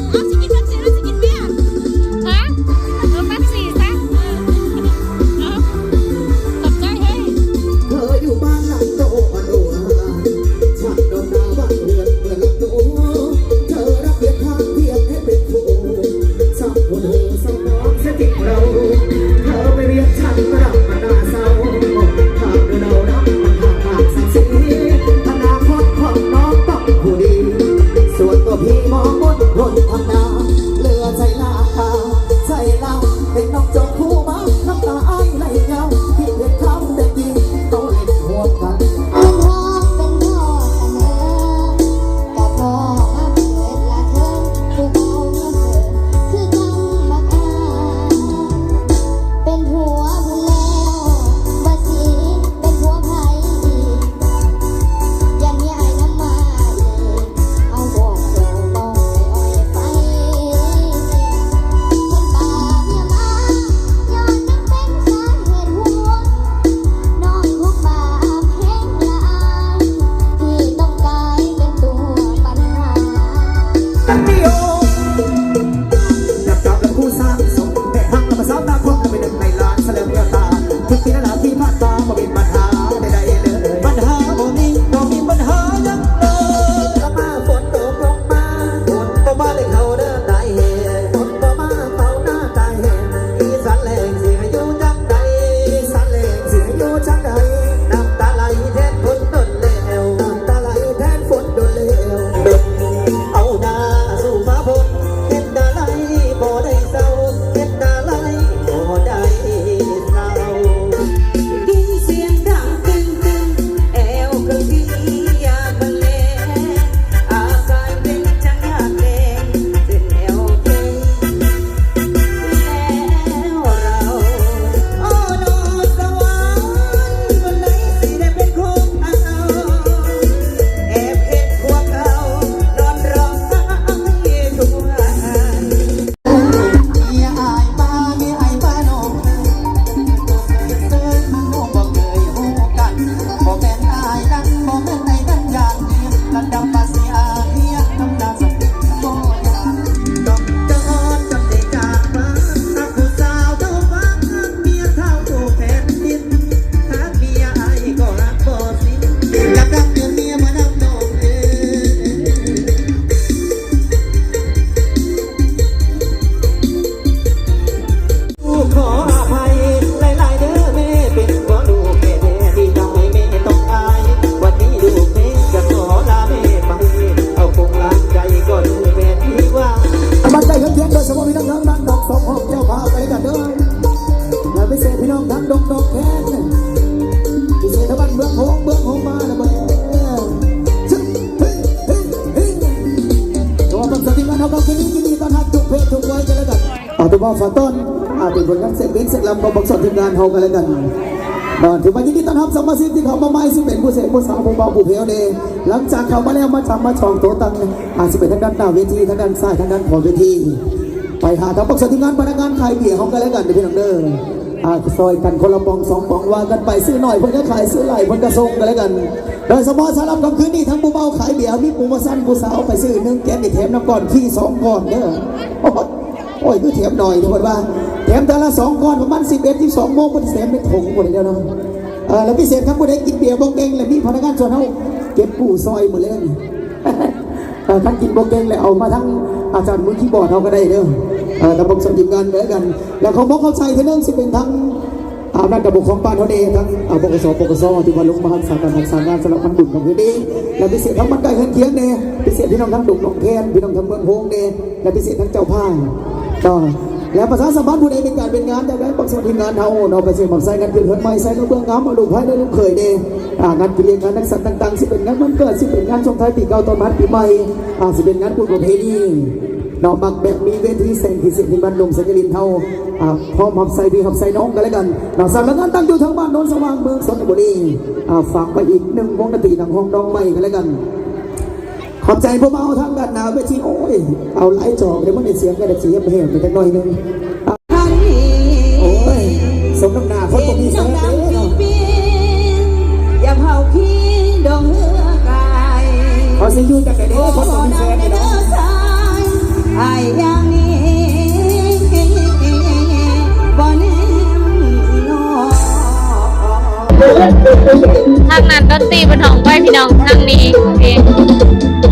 ເອົາ ຊິກິນເປັບຊີ ຫຼື ຊິກິນເບຍ? ຮະ? ເອົາເປັບຊີຊະ. ເອີ ເອົາ ຂອບໃຈເຮີ້ຍ. ເຄີຍຢູ່ບ້ານຫຼັງໂຕ ອັນໂອອາ ຊ່າງດົນໜາບ້ານເຮືອນເມືອງລຳໂຕ ເທີລະພຽງຂ້າງພຽງໃຫ້ເປັນຜູ້ ຊ່າງຫົວເຮືອ ສະໜອງສະຕິເຮົາ ເຮົາໄປວຽກຈັນລຳມະນາເຊົາ ຫາກເດີເຮົານຳມັນຫາກສາກສີ ອະນາຄົດຂອງນ້ອງຕ້ອງຜູ້ດີ ສ່ວນຕົວພີ່ມອງບົນພົນທຳນາ ເຫຼືອໃຈລາ ໃຈລາ ເຫັນນ້ອງຈອງຜູ້ມາ ນ້ຳຕາອ້າຍໄຫຼຍາວ ຄິດເຫັນຄຳແຕ່ກີ້ ໂຕເລັກຮ່ວມກັນ ເປັນພໍ່ ເປັນພໍ່ ກະພໍ່ມາເກີດລະເທີງ ຜູ້ເບົາເມີຍເກີດຄືກັນບັກອາ ເປັນຜົວພຸ້ນແລ້ວ ບໍ່ຊິເປັນຜົວໃຜອີກ ຢ້ານເມຍອ້າຍນຳມາອີກ ເອົາບອກເຈົ້ານ້ອງໄປອ້ອຍໄປ ເພິ່ນປາເມຍມາ ຍ້ອນຍັງເປັນສາເຫດຫົວ ນ້ອງຄົງບາບແຮງຫຼາຍ ທີ່ຕ້ອງກາຍເປັນຕົວປັນຫາ ອັນດຽວ ຈັບຈັບລະຄູ່ສ້າງສົມ ແບກຮັກລະມາສາມນາຄົມ ລະໄປໜຶ່ງໃນລ້ານ ສະເຫຼີມແກ້ວຕາ ທຸກປີນານາທີ່ຜ່ານມາ ບໍ່ມີບັນຫາໃດໆເລີຍ ບັນຫາບໍ່ມີ ບໍ່ມີບັນຫາຫຍັງເລີຍ ລະມາຝົນຕົກລົງມາ ຝົນບໍ່ມາໄດ້ເຂົ້າເດີນໄດ້ ຝົນບໍ່ມາເຂົ້າໜ້າໄດ້ ອີສານແລ້ງຊິໃຫ້ຢູ່ຈັ່ງໃດ ອີສານແລ້ງຊິໃຫ້ຢູ່ຈັ່ງໃດ ນ້ຳຕາໄຫຼແທນຝົນດົນແລ້ວ ນ້ຳຕາໄຫຼແທນຝົນດົນແລ້ວ ເອົາໜ້າສູ່ຟ້າຝົນ ເຮັດໜ້າໄຫຼບໍ່ໄດ້ເຊົາ ເຮັດໜ້າໄຫຼບໍ່ໄດ້ເຊົາ ຍິນສຽງດັງຕຶງຕຶງ ແອວເຄີງທີ່ຢາກບັນເລງ ອາການເປັນຈັ່ງຢາກແກງ ເສັ້ນແອວເຄງ ແລ້ວເຮົາ ໂອ້ ນອນສະຫວັນ ມື້ໃດຊິໄດ້ເປັນຂອງເຮົາ ແອບເຫັນພວກເຂົານອນຮ້ອງໄຫ້ທຸກວັນ ເມຍອ້າຍປ້າ ເມຍອ້າຍປ້ານ້ອງ ບໍ່ເຄີຍຮູ້ ບໍ່ເຄີຍຮູ້ກັນ ບໍ່ແມ່ນອ້າຍນັ້ນ ບໍ່ແມ່ນອ້າຍນັ້ນຢ່າງນີ້ ລະດັບປາສີອາເຮຍນຳໜ້າສັກ ບໍ່ຢາກ ຕ້ອງຈອດຈົນໄດ້ຈາກມາ ຮັກຜູ້ສາວເທົ່າຟ້າ ຮັກເມຍເທົ່າແຜ່ນດິນ ຫາກເມຍອ້າຍກໍຮັກບໍ່ສິ້ນ ກັບຮັກເມຍມານຳນ້ອງເອີຍ ຂໍອະໄພຫຼາຍໆເດີແມ່ ເປັນເພາະລູກແທ້ໆທີ່ທຳໃຫ້ແມ່ຕ້ອງອາຍ ວັນນີ້ລູກແມ່ຈະຂໍລາແມ່ໄປ ເອົາຄົງລາໃຈກໍລູກແມ່ທີ່ວ່າ ມາໃກ້ເຮືອນຄຽງ ໂດຍສະເພາະພີ່ນ້ອງທາງບ້ານໜອງສອງຫ້ອງ ເຈົ້າພາບໄປກັນເດີ ແລະ ພິເສດພີ່ນ້ອງທາງດົງໜອງແຄນ ພິເສດທາງບ້ານເມືອງໂຮງ ເມືອງໂຮງມາ ແລ້ວກໍ ເອີ ເຮີ້ ເຮີ້ ເຮີ້ ເພາະວ່າເບິ່ງສະຕິກາເຮົາກໍຄືຍິນດີຕ້ອນຮັບທຸກເພດທຸກໄວກັນແລ້ວກັນ ອາ ຕົວເວົ້າສາຕ້ອນ ອາ ເປັນຜົນງານເສກເບນເສກລຳຂອງພວກສອງທີມງານເຮົາກັນແລ້ວກັນເນາະ ຖືວ່າຍິນດີຕ້ອນຮັບສະມາຊິກທີ່ເຂົ້າມາໃໝ່ ຊິເປັນຜູ້ເສກຜູ້ສາວຜູ້ບ່າວຜູ້ແພ້ວແດ່ ຫຼັງຈາກເຂົ້າມາແລ້ວມາຈຳມາຈອງໂຕຕັ້ງ ອາ ຊິເປັນທາງດ້ານໜ້າເວທີ ທາງດ້ານຊ້າຍ ທາງດ້ານຂວາເວທີ ໄປຫາທາງພວກສອງທີມງານພະນັກງານຂາຍເບຍເຮົາກັນແລ້ວກັນເດີພີ່ນ້ອງເດີ ອາ ຊ່ອຍກັນຄົນລະປ່ອງສອງປ່ອງວ່າກັນໄປ ຊື້ໜ້ອຍເພິ່ນກໍຂາຍ ຊື້ຫຼາຍເພິ່ນກໍສົ່ງກັນແລ້ວກັນ ໂດຍສະເພາະສຳລັບຄ່ຳຄືນນີ້ ທາງຜູ້ບ່າວຂາຍເບຍມີໂປຣໂມຊັນ ຜູ້ສາວໄປຊື້ໜຶ່ງແກ້ວນີ້ແຖມນຳກ້ອນຟຣີສອງກ້ອນເດີ ໂອ້ຍ ຄືແຖມໜ້ອຍເດີ ເພິ່ນວ່າ ແຖມເທື່ອລະສອງກ້ອນ ປະມານສິບເອັດ ສິບສອງໂມງ ເພິ່ນແຖມເປັນຖົງພຸ້ນແລ້ວເນາະ ເອີ ແລະ ພິເສດຄັນຜູ້ໃດກິນເບຍບໍ່ເກັ່ງ ແລະ ມີພະນັກງານສ່ວນເຮົາເກັບກູ້ຊ່ອຍມື້ແລງ ເອີ ຄັນກິນບໍ່ເກັ່ງແລ້ວເອົາມາທາງອາຈານມືຄີບອດເຮົາກໍໄດ້ເດີ ເອີ ກັບພວກສອງທີມງານເດີກັນ ແລ້ວເຂົາບໍ່ເຂົ້າໃຈເທື່ອໜຶ່ງ ຊິເປັນທາງ ອາ ອຳນາດການປົກຄອງບ້ານເຮົາແດ່ ທາງ ອາ ປກສ ປກສ ທີ່ວ່າລົງມາຮັກສາການຮັກສາງານສຳລັບງານບຸນຂອງເຮົານີ້ ແລະ ພິເສດທາງບ້ານໃກ້ເຮືອນຄຽງແດ່ ພິເສດພີ່ນ້ອງທາງດົງໜອງແຄນ ພີ່ນ້ອງທາງເມືອງໂຮງແດ່ ແລະ ພິເສດທາງເຈົ້າພາບເນາະ ແລະ ປະຊາສຳພັນຜູ້ໃດມີການເປັນງານ ຈາກນັ້ນ ບາງສ່ວນທີມງານເຮົາເນາະ ໄປຊື້ໝາກໄຟ ງານກິນເຮືອນໃໝ່ ໃສ່ກະເບື້ອງງາມ ເອົາລູກໄຟ ແລະ ລູກເຂີຍແດ່ ອ່າ ງານກິນລ້ຽງ ງານສັງສັນຕ່າງໆ ຊິເປັນງານວັນເກີດ ຊິເປັນງານສົ່ງທ້າຍປີເກົ່າ ຕ້ອນຮັບປີໃໝ່ ອ່າ ຊິເປັນງານບຸນປະເພນີເນາະ ມັກແບບມີເວທີແສງສີເສຍນ ທີ່ບ້ານດົງໄຊຍະລິນເຮົາ ອ່າ ພ້ອມຮັບໃຊ້ພີ່ຮັບໃຊ້ນ້ອງກັນແລະກັນເນາະ. ສຳນັກງານຕັ້ງຢູ່ທາງບ້ານໂນນສະຫວ່າງ ເມືອງຊົນນະບູລີ ອ່າ ຝາກໄປອີກໜຶ່ງວົງດອນຕີ ນັກຮ້ອງນ້ອງໃໝ່ກັນແລະກັນ. ຂອບໃຈພວກເຮົາທາງດ້ານໜ້າເວທີ. ໂອ້ຍ ເອົາຫຼາຍຈອກເດ້ ມັນໄດ້ສຽງກະດາດສີແຮມໄປຈັກໜ້ອຍໜຶ່ງ. ໂອ້ຍ ສົມນ້ຳໜ້າຄົນບໍ່ມີແຟນເດ້ເນາະ. ເຂົາຊິຢູ່ຈັ່ງໃດເດ້ ຄົນບໍ່ມີແຟນເດ້ເນາະ. ທາງນັ້ນດົນຕີເພິ່ນຮ້ອງໄປ ພີ່ນ້ອງ ທາງນີ້ເພງ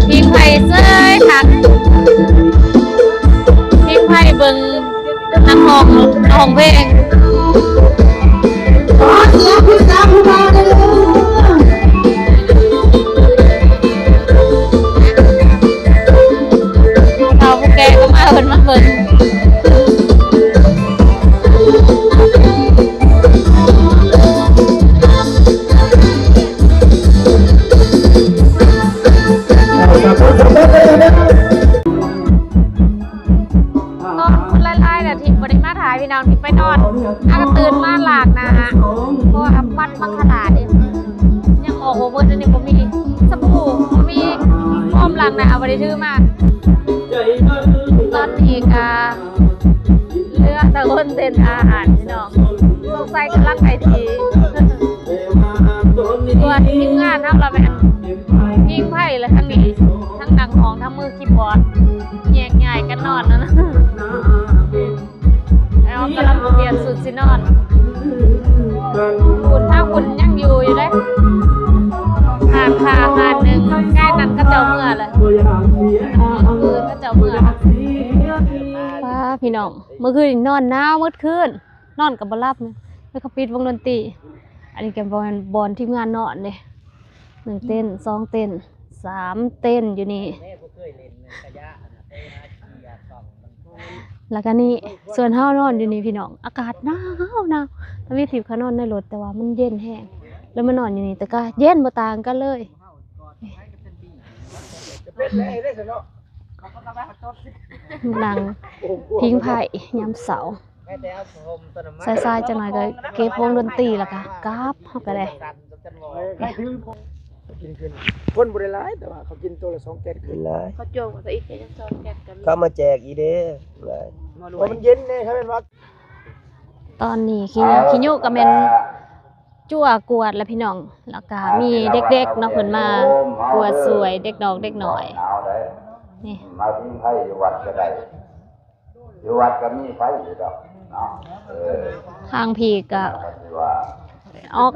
ເພງໄພເສີຍຄັກ ເພງໄພເບິ່ງນັກຮ້ອງຮ້ອງເພງ. ຜູ້ເຖົ້າຜູ້ແກ່ກໍມາ ເພິ່ນມາເບິ່ງ. ຕອນຄົນຫຼາຍໆ ນະ ທີ່ບໍ່ໄດ້ມາຖ່າຍ ພີ່ນ້ອງ ທີ່ໄປນອນ ຫາກະຕື່ນມາລ້າງໜ້າ ເພາະວ່າບັດມັກຄະລາເດ້ ຍັງອອກບໍ່ເບິດ. ອັນນີ້ບໍ່ມີສະບູ ບໍ່ມີໂຟມລ້າງໜ້າ ບໍ່ໄດ້ຖືມາ. ຕອນນີ້ກະເຫຼືອແຕ່ຄົນເຕັ້ນທ່າອາຫານ ພີ່ນ້ອງ ສົງໄສກຳລັງໄອທີ. ສ່ວນທີມງານເຮົາລະແມ່ນພິງໄພ ແລະ ທັງນີ້ ທັງນັກຮ້ອງ ທັງມືຄີບອດ ແຍກຍ້າຍກັນນອນນັ້ນນະ. ແລ້ວກຳລັງປ່ຽນຊຸດຊິນອນ. ພຸ້ນ ທາງພຸ້ນຍັງຢູ່ຢູ່ເດ້ ຮ້ານຄ້າຮ້ານໜຶ່ງ ໃກ້ນັ້ນເຂົາເຈົ້າເມືອແລ້ວ ເຂົາເຈົ້າເມືອແລ້ວ. ປ້າ ພີ່ນ້ອງ ເມື່ອຄືນນີ້ນອນໜາວໝົດຄືນ ນອນກໍບໍ່ຫຼັບນະ ແລ້ວເຂົາປິດວົງດົນຕີ. ອັນນີ້ກໍບໍ່ແມ່ນບ່ອນທີມງານນອນເດ້ ໜຶ່ງເຕັນ ສອງເຕັນ ສາມເຕັນຢູ່ນີ້. ແລ້ວກໍນີ້ ສ່ວນເຮົານອນຢູ່ນີ້ພີ່ນ້ອງ ອາກາດໜາວໆ. ທຳອິດທີ່ເຂົານອນໃນລົດ ແຕ່ວ່າມັນເຢັນແຮງ ແລ້ວມານອນຢູ່ນີ້ ແຕ່ກໍເຢັນ ບໍ່ຕ່າງກັນເລີຍ. ນັ່ງພິງໄພຍາມເຊົ້າ ສາຍໆ ຈັກໜ້ອຍກໍເກັບວົງດົນຕີ ແລ້ວກໍກັບ ເຮົາກໍໄດ້ ກິນຂຶ້ນ ຄົນບໍ່ໄດ້ຫຼາຍ ແຕ່ວ່າເຂົາກິນໂຕລະສອງແກັດຂຶ້ນ. ເຂົາໂຈງເອົາຊະອີກ ແຕ່ຍັງສອງແກັດກັນ ເຂົາມາແຈກອີກເດ້ ຫຼາຍ ເພາະມັນເຢັນແດ່ ຖ້າແມ່ນວ່າ ຕອນນີ້ຂີ້ ຂີ້ຍຸກໍແມ່ນ ຈົວກວດລະພີ່ນ້ອງ ແລ້ວກະມີເດັກໆເນາະ ເພິ່ນມາກວດຊ່ວຍເດັກນ້ອງເດັກນ້ອຍນີ້. ມາພິງໄຟຢູ່ວັດກໍໄດ້ ຢູ່ວັດກໍມີໄຟຢູ່ດອກເນາະ. ເອີ ທາງພີ້ກະອອກ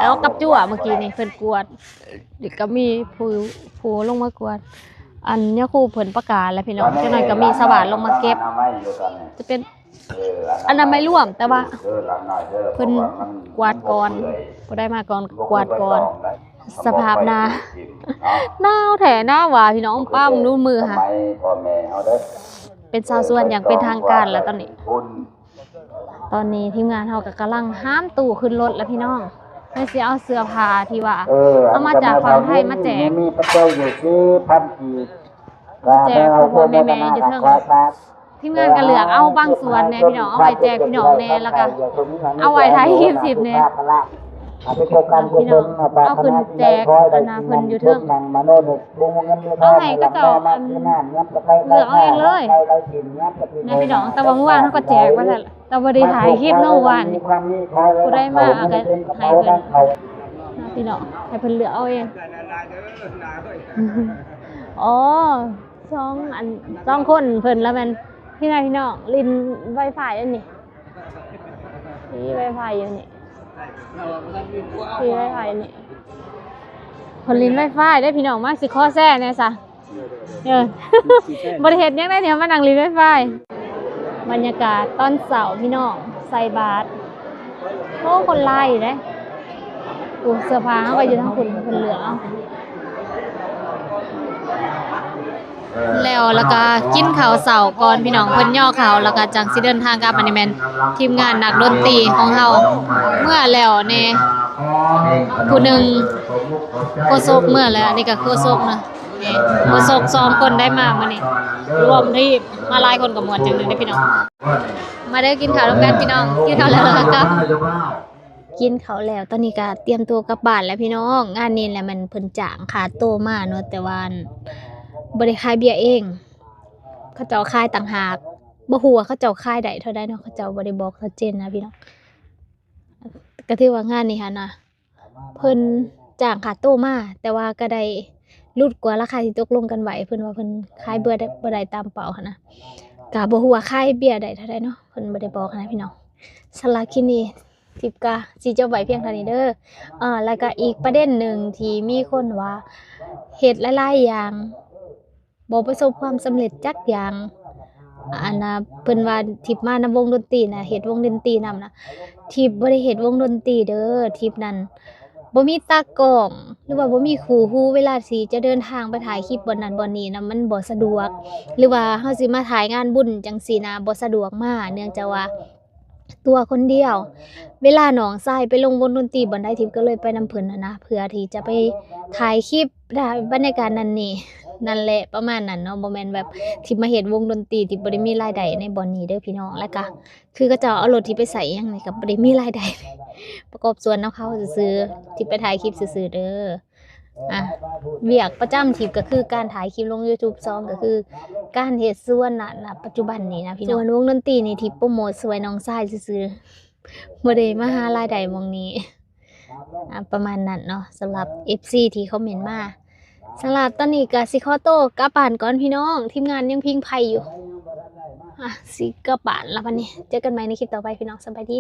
ອອກກັບຈົວເມື່ອກີ້ນີ້ ເພິ່ນກວດ ແລ້ວກະມີຜູ້ ຜູ້ລົງມາກວດ. ອັນຍາຄູເພິ່ນປະກາດແລ້ວພີ່ນ້ອງ ຈັກໜ້ອຍກໍມີຊາວບ້ານລົງມາເກັບ ຈະເປັນ ອະນາໄມລວມ ແຕ່ວ່າເພິ່ນກວາດກ່ອນ ຜູ້ໃດມາກ່ອນກວາດກ່ອນ. ສະພາບໜາ ໜາວແທ້ໜາວວ່າພີ່ນ້ອງ ປ້າເບິ່ງດູມືຫາ ເປັນຊາວສວນຢ່າງເປັນທາງການແລ້ວຕອນນີ້. ຕອນນີ້ທີມງານເຮົາກໍກຳລັງຫາມຕູ້ຂຶ້ນລົດແລ້ວພີ່ນ້ອງ ເຮົາຊິເອົາເສື້ອຜ້າທີ່ວ່າເອົາມາຈາກຝັ່ງໄທມາແຈກ ແຈກພໍ່ໆແມ່ໆຢູ່ເທິງ. ທີມງານກໍເລືອກເອົາບາງສ່ວນແດ່ພີ່ນ້ອງ ເອົາໄວ້ແຈກພີ່ນ້ອງແດ່ ແລ້ວກໍເອົາໄວ້ຖ່າຍຄລິບແດ່ພີ່ນ້ອງ ເອົາຂຶ້ນແຈກອັນນ່າເພິ່ນຢູ່ເທິງ ເອົາໃຫ້ເຂົາເຈົ້າອັນເລືອກເອົາເອງເລີຍນະພີ່ນ້ອງ. ແຕ່ວ່າມື້ວານເຮົາກໍແຈກວ່າຊັ້ນ ແຕ່ບໍ່ໄດ້ຖ່າຍຄລິບເນາະ ມື້ວານນີ້ ຜູ້ໃດມາເອົາກໍໃຫ້ເພິ່ນນະພີ່ນ້ອງ ໃຫ້ເພິ່ນເລືອກເອົາເອງ. ອໍ ສອງອັນ ສອງຄົນເພິ່ນລະແມ່ນ ພີ່ນ້ອງ ພີ່ນ້ອງຫຼິ້ນໄວຟາຍອັນນີ້ ຟຣີໄວຟາຍຢູ່ນີ້ ຟຣີໄວຟາຍນີ້ ເພິ່ນຫຼິ້ນໄວຟາຍເດ້ພີ່ນ້ອງ ມາຊິຂໍແຊແດ່ຊະ. ເອີ ບໍ່ໄດ້ເຮັດຫຍັງໃດນີ້ ມານັ່ງຫຼິ້ນໄວຟາຍ. ບັນຍາກາດຕອນເຊົ້າພີ່ນ້ອງ ໃສ່ບາດ ໂອ້ ຄົນຫຼາຍຢູ່ເດ້. ໂອ້ ເສື້ອຜ້າເຮົາໄວ້ຢູ່ທາງພຸ້ນ ເພິ່ນເລືອກເອົາ. ແລ້ວ ແລ້ວກໍກິນເຂົ້າເຊົ້າກ່ອນພີ່ນ້ອງ ເພິ່ນຍໍເຂົ້າ ແລ້ວກໍຈັ່ງຊິເດີນທາງກັບ. ອັນນີ້ແມ່ນທີມງານນັກດົນຕີຂອງເຮົາ ເມືອແລ້ວແນ່ ຜູ້ໜຶ່ງໂຄສົກເມືອແລ້ວ ອັນນີ້ກໍໂຄສົກນະ ນີ້ໂຄສົກສອງຄົນໄດ້ມາມື້ນີ້ ລວມທີມມາຫຼາຍຄົນກໍມ່ວນຈັ່ງໜຶ່ງເດ້ພີ່ນ້ອງ. ມາເດີ ກິນເຂົ້ານຳກັນພີ່ນ້ອງ ກິນເຂົ້າແລ້ວກໍກັບ. ກິນເຂົ້າແລ້ວ ຕອນນີ້ກໍຕຽມຕົວກັບບ້ານແລ້ວພີ່ນ້ອງ. ງານນີ້ແຫຼະແມ່ນເພິ່ນຈ້າງຄ່າໂຕມາເນາະ ແຕ່ວ່າບໍ່ໄດ້ຂາຍເບຍເອງ ເຂົາເຈົ້າຂາຍຕ່າງຫາກ. ບໍ່ຮູ້ວ່າເຂົາເຈົ້າຂາຍໄດ້ເທົ່າໃດເນາະ ເຂົາເຈົ້າບໍ່ໄດ້ບອກຊັດເຈນນະພີ່ນ້ອງ. ກໍຖືວ່າງານນີ້ຫັ້ນນະ ເພິ່ນຈ້າງຄ່າໂຕມາ ແຕ່ວ່າກໍໄດ້ຫຼຸດກວ່າລາຄາທີ່ຕົກລົງກັນໄວ້. ເພິ່ນວ່າເພິ່ນຂາຍເບຍໄດ້ ບໍ່ໄດ້ຕາມເປົ້າຫັ້ນນະ ກໍບໍ່ຮູ້ວ່າຂາຍເບຍໄດ້ເທົ່າໃດເນາະ ເພິ່ນບໍ່ໄດ້ບອກຫັ້ນນະພີ່ນ້ອງ. ສຳລັບຄລິບນີ້ ທິບກະຊິຈົບໄວ້ພຽງເທົ່ານີ້ເດີ. ເອີ ແລ້ວກະອີກປະເດັນໜຶ່ງທີ່ມີຄົນວ່າເຮັດຫຼາຍໆຢ່າງບໍ່ປະສົບຄວາມສຳເລັດຈັກຢ່າງ. ອັນນະ ເພິ່ນວ່າທິບມານຳວົງດົນຕີນະ ເຮັດວົງດົນຕີນຳນະ. ທິບບໍ່ໄດ້ເຮັດວົງດົນຕີເດີ ທິບນັ້ນບໍ່ມີຕາກ້ອງ ຫຼືວ່າບໍ່ມີຄູ່ຫູ ເວລາທີ່ຈະເດີນທາງໄປຖ່າຍຄລິບບ່ອນນັ້ນບ່ອນນີ້ນະ ມັນບໍ່ສະດວກ ຫຼືວ່າເຮົາຊິມາຖ່າຍງານບຸນຈັ່ງຊີ້ນະ ບໍ່ສະດວກມາ ເນື່ອງຈາກວ່າ ຕົວຄົນດຽວ. ເວລານ້ອງຊາຍໄປລົງວົງດົນຕີບ່ອນໃດ ທິບກໍເລີຍໄປນຳເພິ່ນຫັ້ນນະ ເພື່ອທີ່ຈະໄປຖ່າຍຄລິບ ຖ່າຍບັນຍາກາດນັ້ນນີ້ ນັ້ນແຫຼະ ປະມານນັ້ນເນາະ. ບໍ່ແມ່ນແບບທິບມາເຮັດວົງດົນຕີ ທິບບໍ່ໄດ້ມີລາຍໄດ້ໃນບ່ອນນີ້ເດີພີ່ນ້ອງ. ແລ້ວກະຄືເຂົາເຈົ້າເອົາລົດທິບໄປໃຊ້ອີ່ຫຍັງນີ້ ກໍບໍ່ໄດ້ມີລາຍໄດ້ ປະກອບສ່ວນນຳເຂົາຊື່ໆ ທິບໄປຖ່າຍຄລິບຊື່ໆເດີ. ອ່ະ ວຽກປະຈຳທິບກໍຄືການຖ່າຍຄລິບລົງຢູທູບ ສອງກໍຄືການເຮັດສວນນະ ນະປັດຈຸບັນນີ້ນະພີ່ນ້ອງ. ສ່ວນວົງດົນຕີນີ້ ທິບໂປຣໂມດຊ່ວຍນ້ອງຊາຍຊື່ໆ ບໍ່ໄດ້ມາຫາລາຍໄດ້ໝ່ອງນີ້. ອ່ະ ປະມານນັ້ນເນາະ ສຳລັບເອັຟຊີທີ່ຄອມເມັນມາ. ສຳລັບຕອນນີ້ກໍຊິຂໍໂຕກັບບ້ານກ່ອນພີ່ນ້ອງ ທີມງານຍັງພິງໄຟຢູ່. ອ່ະ ຊິກັບບ້ານລະບັດນີ້ ເຈີກັນໃໝ່ໃນຄລິບຕໍ່ໄປພີ່ນ້ອງ ສະບາຍດີ.